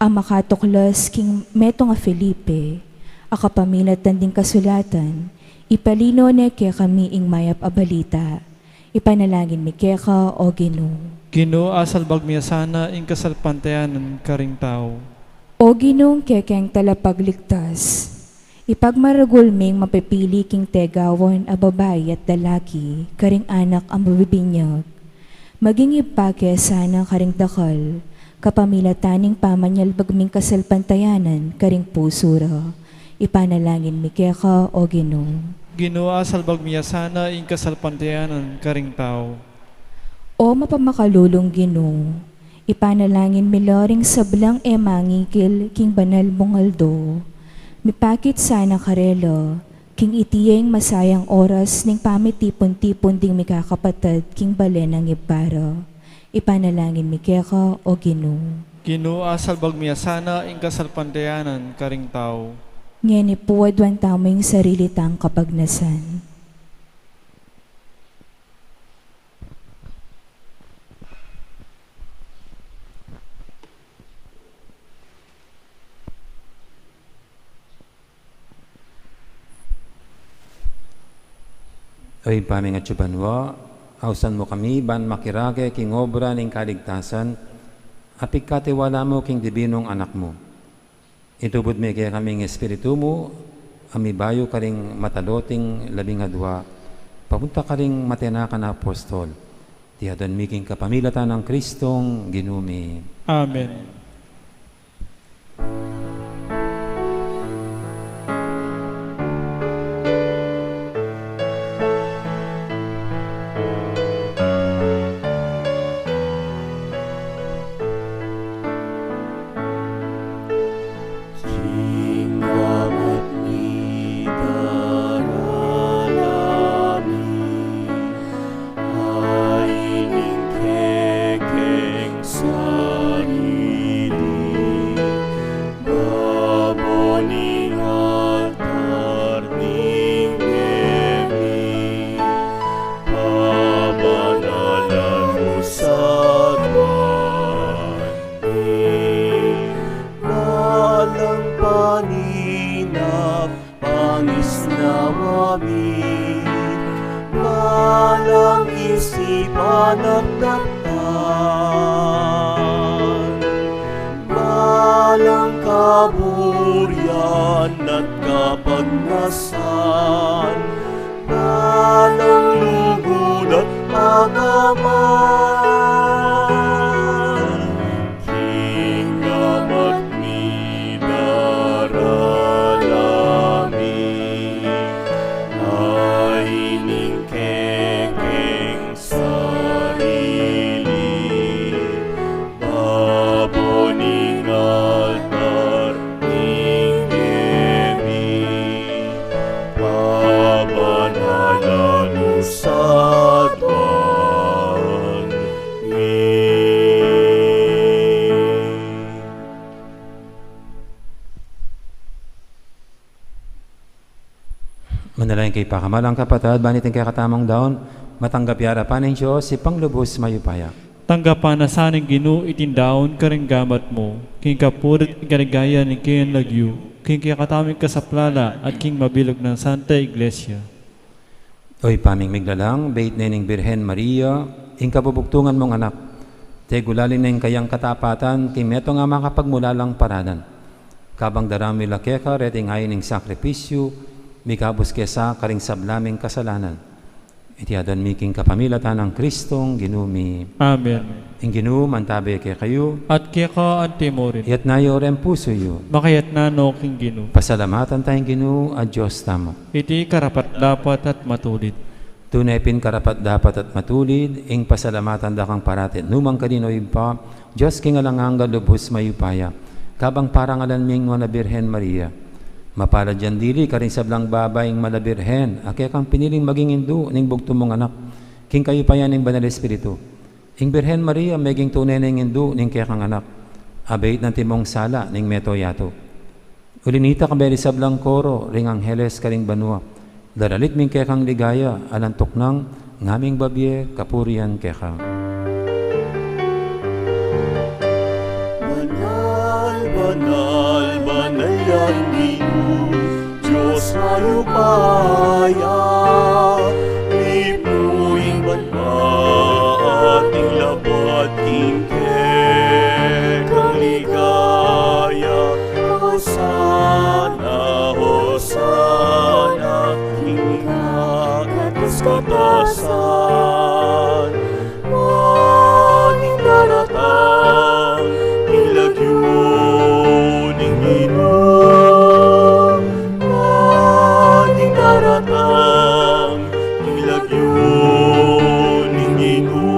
a makatuklas king metung a Felipe, a kapamilatan ding kasulatan, ipalino ne kekami ing mayap a balita. Ipanalangin mi keka, O Ginu. Ginu, asalbag mi sana ing kasalpantayanan karing tau. O Ginung kekeng talapagligtas, ipagmaragul ming mapipili king tegawan a babai at lalaki karing anak a mabibinyag. Maging ibpa ke sana karing dakal, kapamilatan ning pamanyalbag ming kasalpantayanan karing pusu ra. Ipanalangin mi keka, O Ginu. Ginu, asalbag mi sana ing kasalpantayanan karing tau. O mapamakalulung Ginu, ipanalangin mi la ring sablang e mangikil king banal mung aldo. Mipakit sana karela, king iti ing masayang oras ning pamitipun-tipun ding mikakapatad king bale nang ibpa ra. Ipanalangin mi keka, O Ginu. Ginu, asalbag mi sana ing kasalpantayanan karing tau. Ngeni pu aduan tamu ing sarili tang kapagnasan. O Ibpa ming atsu banua, ausan mu kami ban makirake king obra ning kaligtasan a pigkatiwala mu king dibinung Anak mu. Itubud mi kekami ing Espiritu mu, a mibayu karing mataloting labing adua, papunta karing matenakan a apostol. Iti aduan mi king kapamilatan nang Kristong Ginu mi. Amen. Singgamat ni daralami, ay ning kekeng sarili, babo ning altar ning mie mi, pabanalan mu sa aduan. Balang paninap, pangisnawa mi, balang isipan at daptan, At kapagnasan, palang lugud at pakamal, king gamat mi darala mi, ay ning kekeng sarili, babo ning altar ning gemi, pabanalan mu sa aduan mi. Manalangin kayu pakamalan kung kapatad, ban iting kekatamung daun matanggap ya king arapan ning Dios, Ibpang lubus mayupaya. Tanggapan na sa ning Ginu iting daun karing gamat mu, king kapurian at king kaligayan ning kayang lagyu, king kekatamung kasaplalan at king mabilug nang Santa Iglesia. O Ibpa ming miglalang, bait ne ning Birhen Maria ing kabubugtungan mung anak, tegulaling ne ing kayang katapatan king metung a makapagmulalang paralan. Kabang daraun mi la keka reting ain ning sakripisyu, mikabus ke sa karing sabla ming kasalanan. Iti aduan mi king kapamilatan nang Kristong Ginu mi. Amen. Ing Ginu mantabe kekayu. At keka antimurin. Iyatas yu reng pusu yu. Makayatas no king Ginu. Pasalamatan taya ing Ginu a Dios tamu. Iti karapat-dapat at matulid. Tune pin karapat-dapat at matulid ing pasalamatan da kang parati at nukarin man, O Ibpa, Dios king alang angga, lubus mayupaya. Kabang parangalan mi ing Nuan a Birhen Maria, mapalad yang dili karing sablang babai ing Mala Birhen a kekang piniling maging indu ning bugtung mung anak king kayupayan ning Banal Espiritu. Ing Birhen Maria meging tune neng indu ning kekang anak, abait na antimong sala ning meto yatu. Uli na nita, kayabe ring sablang koro ring angheles karing banua, daralit mi ing kekang ligaya, alang tuknang ngaming babie kapurian keka. Banal, banal, banal ya ing Ginu, Dios mayupaya, mipnu ing banua at ing labat king kekang ligaya. Hosana, Hosana, king kakatas-katasan. Nuan ing daratang king lagyu ning Ginu, nuan ing daratang king lagyu ning Ginu.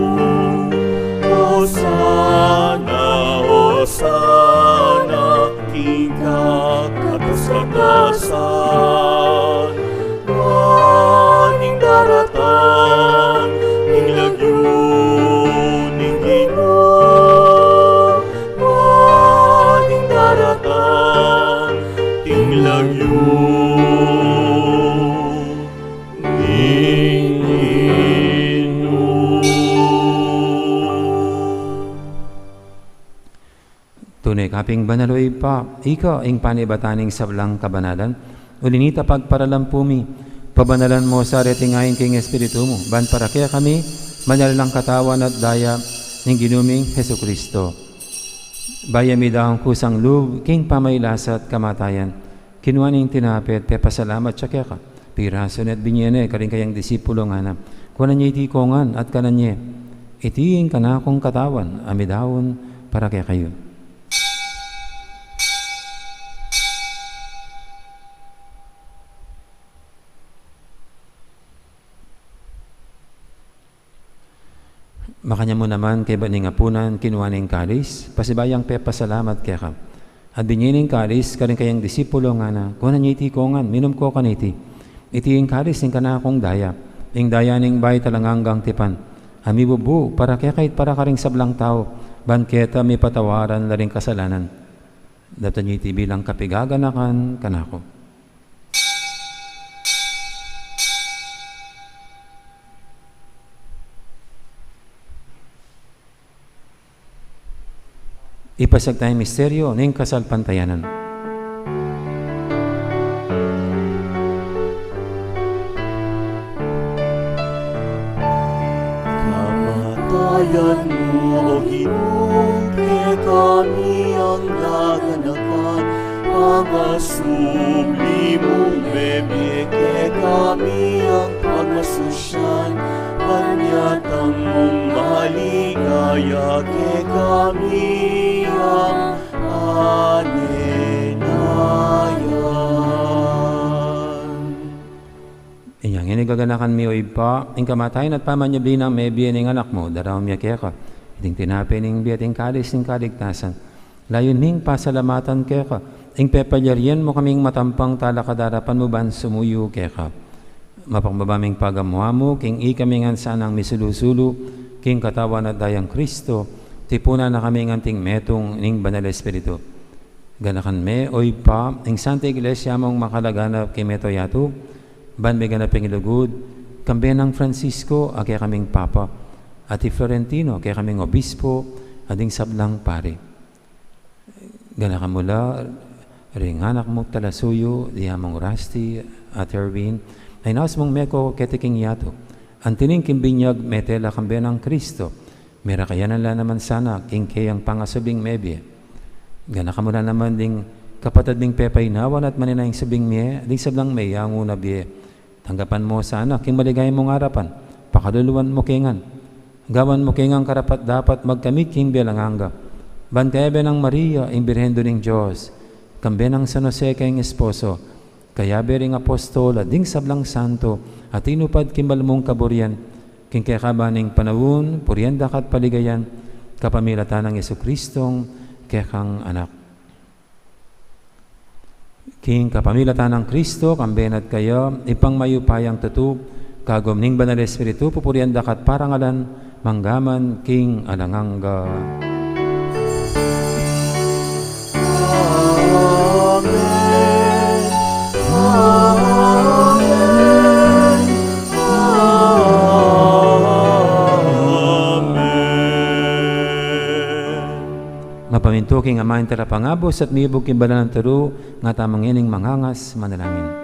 Hosana, Hosana, king kakatas-katasan. Nuan ing daratang king lagyu ning Ginu, nuan ing daratang king lagyu ning Ginu. Tune ka pin banal, o Ibpa, ika ing panibatan ning sablang kabanalan. Uli na nita, pagparalan pu mi, pabanalan mu sa reting ain king Espiritu mu, ban para kekami manyalang katawan at daya ning Ginu ming Jesucristo. Bayu ya midaun kusang lub king pamagkasakit at kamatayan, kinua ne ing tinape at pepasalamat ya keka, pirasu ne at binie ne karing kayang disipulo, ngana: Kuanan ye iti kongan at kanan ye, iti ing kanakung katawan a midaun para kekayu. Makanyan mu naman kaybat ning apunan, kinua ne ing kalis, pasibayu yang pepasalamat keka, at binie ne ing kalis karing kayang disipulo, ngana: Kuanan ye iti kongan, minum ko kaniti, iti ing kalis ning kanakung daya, ing daya ning bayu at alang anggang tipan, a mibubu para kekayu at para karing sablang tau, ban keta mipatawaran la ring kasalanan. Daptan ye iti bilang kapaganakan kanaku. Ipasiag taya ing misteryu ning kasalpantayanan. Kamatayan mu, O Ginu, kekami ing gaganakan, pangasubu Gaganakan mi, o Ibpa, ing kamatayan at pamanyubli nang mebie ning Anak mu, daraun mi keka iting tinape ning bie at ing kalis ning kaligtasan. Layun ming pasalamatan keka ing pepalyarian mu kaming matampang talakad king arapan mu ban sumuyu keka. Mapakbaba ming pagamuan mu king ikami ngan sanang misulu-sulu king katawan at dayang Kristo, tipunan na kami ngan anting metung ning Banal Espiritu. Ganakan me, o Ibpa, ing Santa Iglesia mung makalaganap king mabilug a yatu, ban miganap ing lugud, kambe nang Francisco a kekaming Papa, at i Florentino a kekaming Obispo, at ding sablang pari. Ganakan mu la ring anak mung talasuyu, i among Rusty at Erwin, a inaus mung meko keti king yatu. Anti ning king binyag, mete la kambe nang Kristo, merakayanan la naman sana king keyang pangasubling mebie. Ganakan mu la naman ding kapatad ming pepainawan at manenaya ing subling mie, ding sablang meyangu na bie. Tanggapan mu sana king maligaya mung arapan, pakaluluan mu ke ngan. Gawan mu ke ngan karapat-dapat magkamit king bie alang angga. Ban kayabe nang Maria, ing Birhen Indu ning Dios, kambe nang San Jose kayang esposo, kayabe ring apostol, at ding sablang santo a tinupad king mal mung kaburian, king kekaban ning panaun, purian da ka at paligayan, kapamilatan nang Jesucristong kekang Anak. King kapamilatan nang Kristo, kambe na at kaya, Ibpang mayupayang tutu, kagum ning Banal Espiritu, pupurian da ka at parangalan, mangga man king alang angga. Amen. Amen. Amen. Mapamintu king Ama ing Talapangabus at mibug king banal nang turu, nga tamu ngening mangangas manalangin.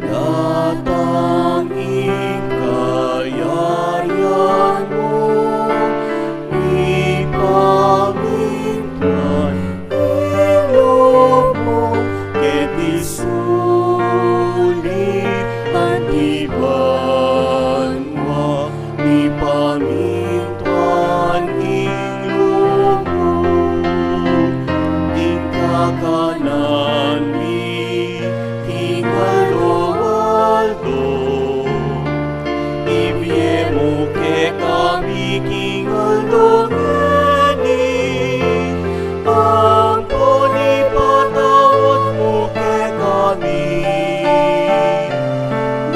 Datang ing kayarian mu, ipamintuan ing lub mu, keti sulip anti banua. Mipamintuan ing lub mu, ing kakanan mi king aldo-aldo, ibie mu kekami king aldo ngeni, ampon ipatawad mu kekami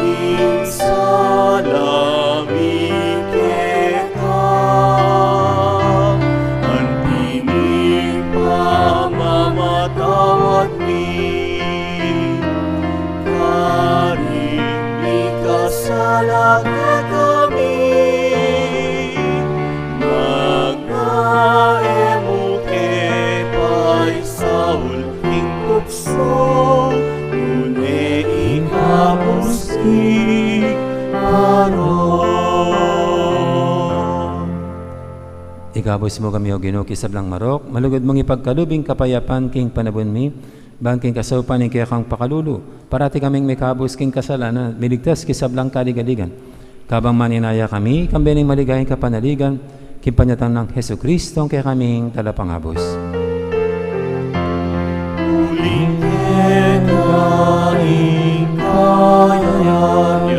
ing sala mi keka, anti ing pamamatawad mi karing mikasala kekami, manga e mu ke paisaul king tuksu, nune ikabus ing marok. Ikabus mu kami, O Ginu, king sablang marok, malugud mung ipagkalub ing kapayapan king panabun mi, ban king kasaupan ning kekang pakalulu, parati kaming mikabus king kasalanan, miligtas king sablang kaligaligan. Kabang manenaya kami, kambe ning maligayang kapanaligan, king panyatang nang Jesucristo, ing kekaming Talapangabus. Uling keka ing kayarian,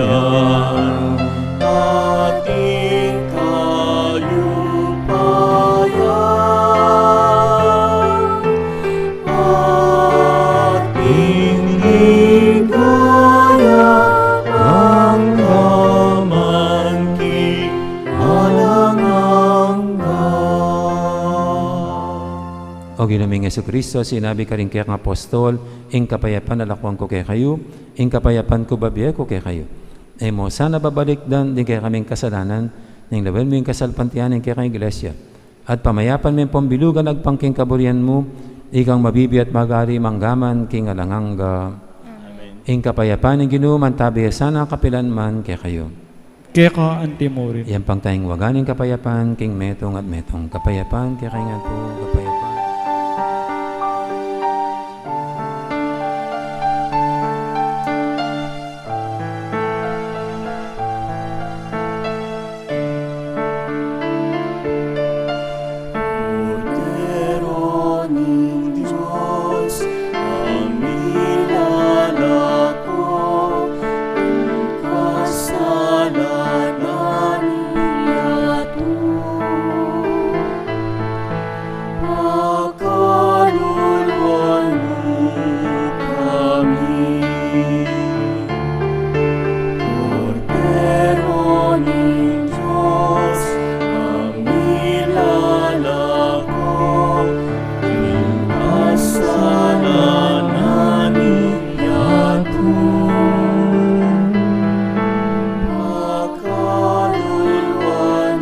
at ing kayupayan, at ing ligaya, mangga man king alang angga. O Ginu ming Jesucristo, sinabi karing kekang apostol, ing kapayapan lakwan ku kekayu, ing kapayapan ku bibie ku kekayu. E mu sana babalikdan ding kekaming kasalanan, nune lawen mu ing kasalpantayanan ning kekang Iglesia. At pamayapan me pung bilugan agpang king kaburian mu, ikang mabibie at magari mangga man king alang angga. Amen. Ing kapayapan ning Ginu mantabi ya sana kapilan man kekayu. Keka anti murin. Iyan pang tayang waga ning kapayapan king metung at metung. Kapayapan kekayu ngan pu, kapayapan. Kordero ning Dios, a milalako king kasalanan ning yatu. Pakaluluan mu kami. Kordero ning Dios, a milalako king kasalanan ning yatu. Pakaluluan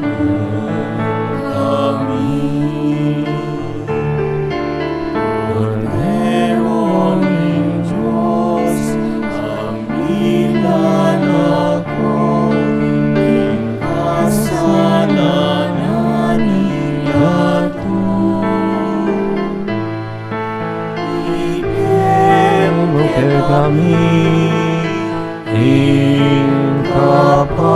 mu kami. Kordero ning Dios, a milalako king kasalanan ning yatu. Ibie mu kekami ing kapayapan.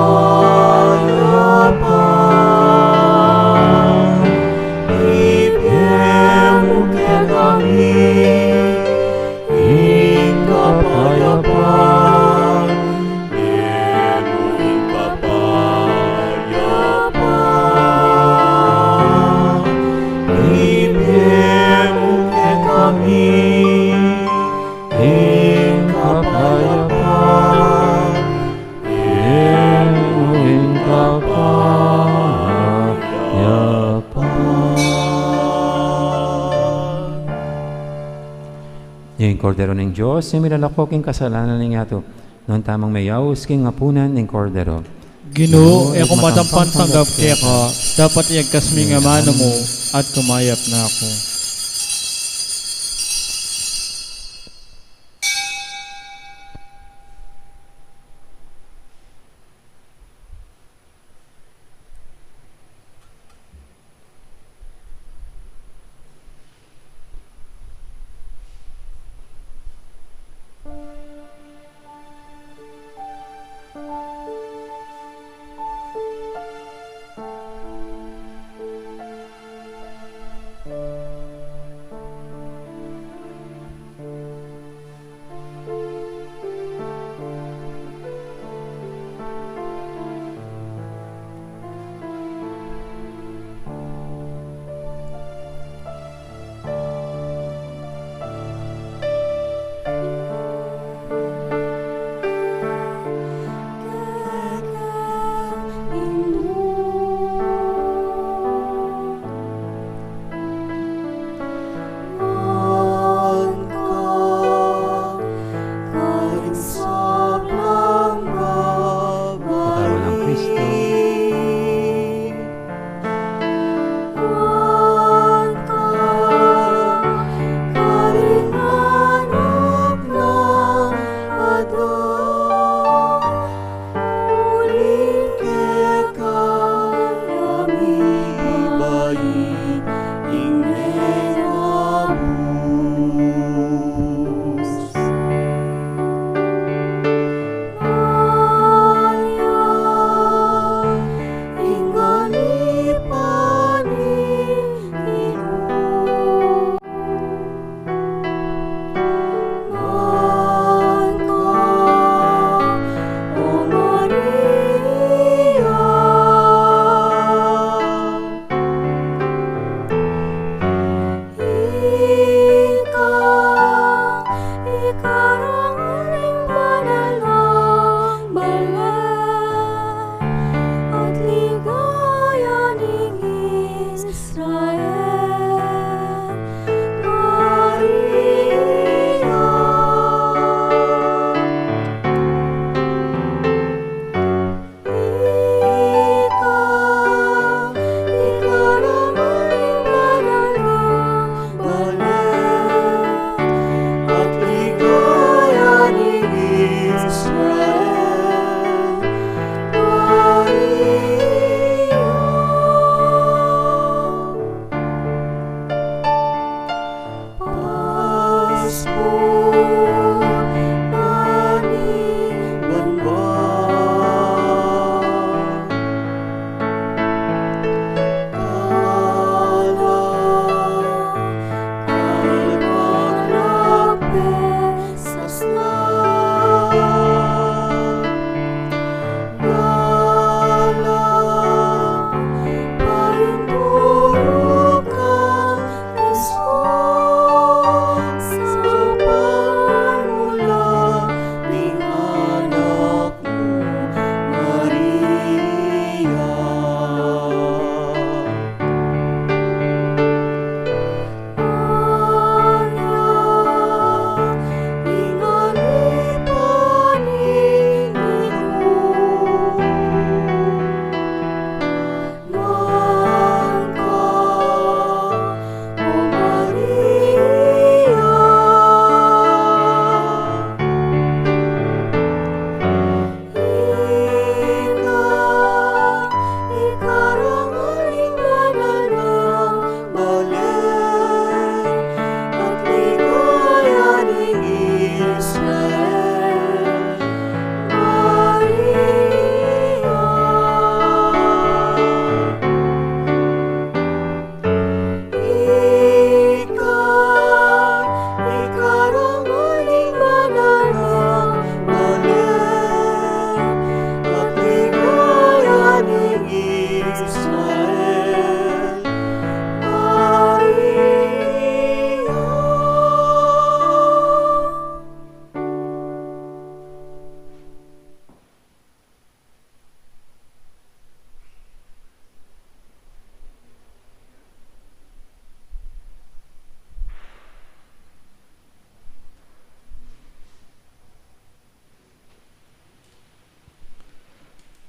Ibie mu kekami ing kapayapan. Ibie mu ing kapayapan. Ibie mu kekami ing kapayapan. Ibie mu ing kapayapan. Ing Kordero ning Dios, a milalako king kasalanan ning yatu. Nuan tamung meyaus king apunan ning Kordero. Ginu, e ku matampang tanggap keka, dapot iyagkas mu ing amanu mu, at kumayap na ku.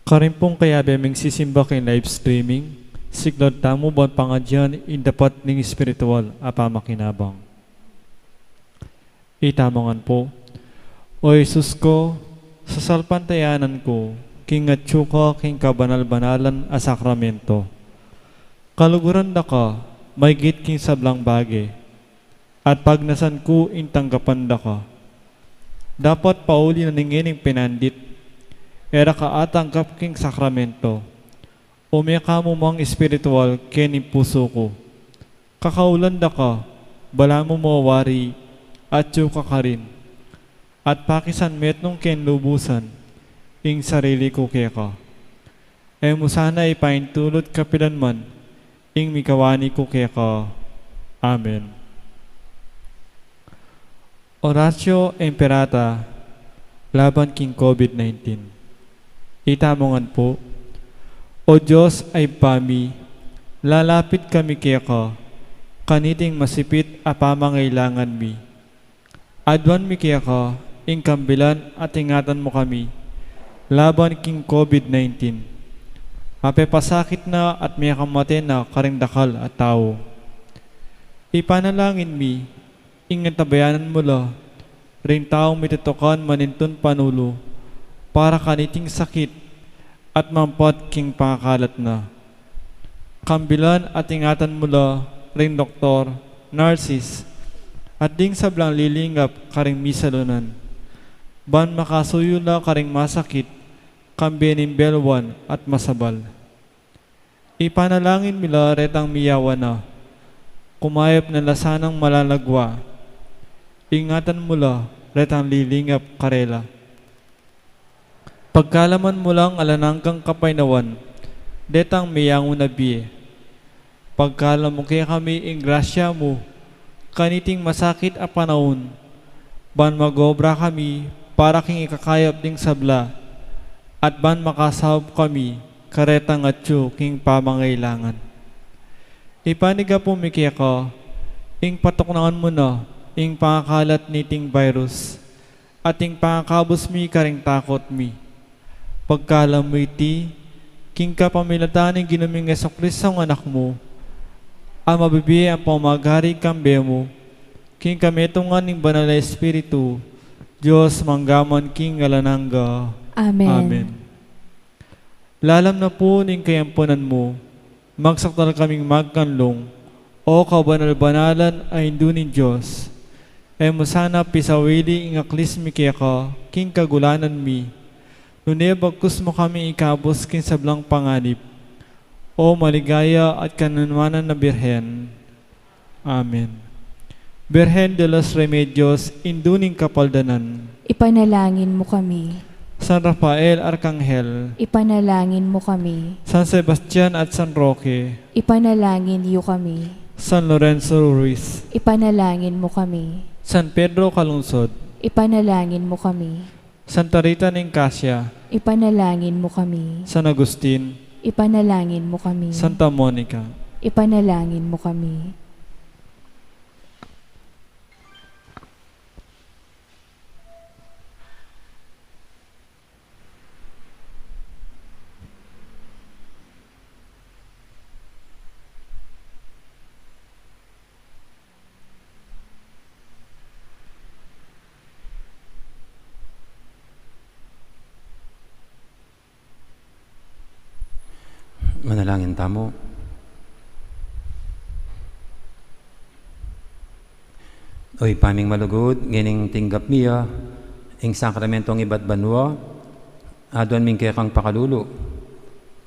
Karin pung kayabe ming sisimba king live streaming, siklaud tamu ban pangadyan ing dapat ning espiritual a pamakinabang. Itamu ngan pu. O Jesus ku, sasalpantayanan ku king atyu ka king kabanal-banalan a sakramento. Kaluguran da ka maigit king sablang bage, at pagnasan ku ing tanggapan da ka. Dapat pauli na ning ining pinandit, e ra ka atanggap king sakramento. Ume ka mu mang espiritual keni pusu ku. Kakaulan da ka, balamu mu wari, atyu ka karin. At pakisan metung king lubusan ing sarili ku keka. E mu sana ipaintulut kapilan man ing mikawani ku keka. Amen. Oratio Imperata laban king COVID nineteen. Itamu ngan pu. O Dios a Ibpa mi, lalapit kami keka kaniting masipit a pamangailangan mi. Aduan mi keka ing kambilan at ingatan mu kami laban king COVID nineteen. Mapepasakit na at mekamate na karing dakal a tau. Ipanalangin mi ing antabayanan mu la ring taung mitutukan manintun panulu para kaniting sakit at mampat king pangakalat na. Kambilan at ingatan mu la ring doktor, nurses, at ding sablang lilingap karing misalunan, ban makasuyu la karing masakit, kambe ning belwan at masabal. Ipanalangin mi la retang miyawan na, kumayap na la sanang malalagwa. Ingatan mu la retang lilingap karela. Pagkalaman mu lang alang anggang kapaynawan detang meyangu na bie. Pagkalam mu kekami ing grasya mu kaniting masakit a panaun, ban mag-obra kami para king ikakayap ding sabla, at ban makasaup kami karetang atyu king pamangailangan. Ipanyawad mi keka ing patuknangan mu na ing pangakalat niting virus, at ing pangakabus mi karing takut mi. Pagkalam mu iti, king kapamilatan ning Ginu ming Jesucristo a Anak mu, a mabibie ampong magari kambe mu, king kametungan ning Banal a Espiritu, Dios mangga man king alang angga. Amen. Amen. Lalam na pu ning kayampunan mu, magsakdal kaming magkanlung, O kabanal-banalan a Indu ning Dios. E mu sana pisawili ing aklis mi keka king kagulanan mi, nune bagkus mu kami ikabus king sablang panganib, O maligaya at kayamanan a Birhen. Amen. Birhen de los Remedios, Indu ning Kapaldanan, ipanalangin mu kami. San Rafael Arkanghel, ipanalangin mu kami. San Sebastian at San Roque, ipanalangin yu kami. San Lorenzo Ruiz, ipanalangin mu kami. San Pedro Calungsod, ipanalangin mu kami. Santa Rita ning Casia, ipanalangin mu kami. San Agustin, ipanalangin mu kami. Santa Monica, ipanalangin mu kami. Manalangin tamu. O Ibpa ming malugud, ngening tinggap mi ya ing sakramentong ibat banua, aduan ming kekang pakalulu.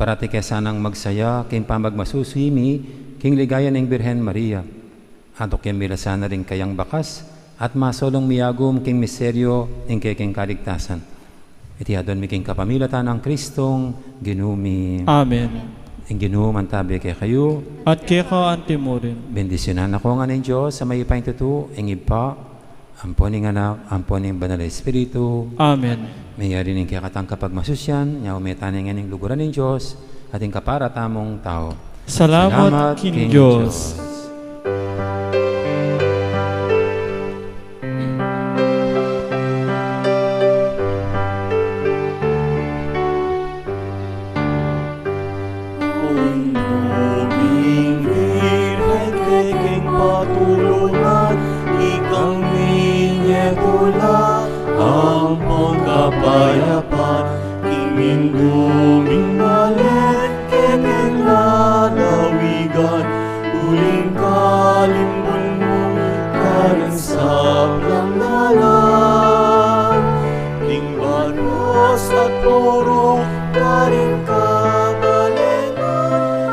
Parati ke sanang magsaya king pamagmasusi mi king ligaya ning Birhen Maria. Aduan mi la sana ring kayang bakas at masulung miyagum king misteryo ning kekeng kaligtasan. Iti aduan mi king kapamilatan nang Kristong Ginu mi. Amen. Ing Ginu mantabi kekayu. At keka antimurin. Bendisyunan na ko ngan ning Dios a mayupaya king tutu, ing Ibpa, ampo ning Anak, ampo ning Banal a Espiritu. Amen. Meyari ning kekatang kapagmasusian, nya ume tana ngening luguran ning Dios, at ing kapara tamung tau. Salamat king Dios. Ing duming bale kekeng lalawigan, uling kalimbun mu karing sablang dalan. Ing batas at puru karing kabalengan,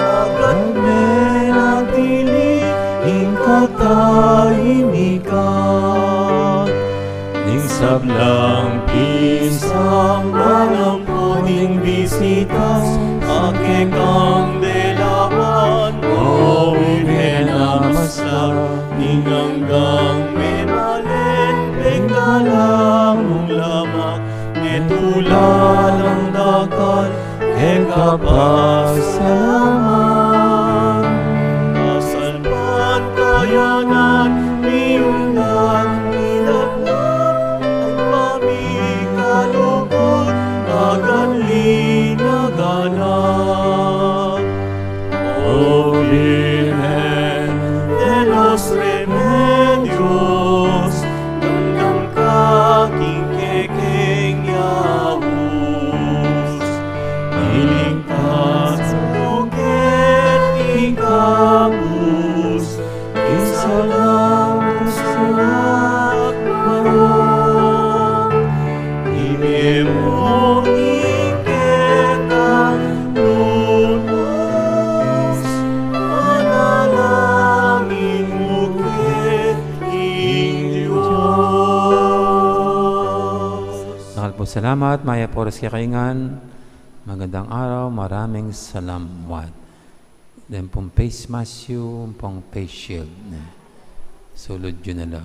agad me nagtili ing katahimikan. Ning sablang pisang manang puting bisitas, akekang delawan, o ine na masla, ning anggang memalen, penggalang mung lamak, ngetula lang dakal, keng kapasalamat. Kasalpantayanan, miundan, midaklan, ay pamikalugud, agan linaganan. O Virgen de los Remedios, ganggang ka king kekeng yaus. Iligtas mu keti kabus, ing sablang pusu at marok. Ibie mu ing kekang lunas, panalangin mu keti king Dios. Dakal pung salamat, mayap a oras kekayu ngan. Magandang araw, maraming salamat. Yan pung face mask yu, pung face shield, ne. Sulud yu na la.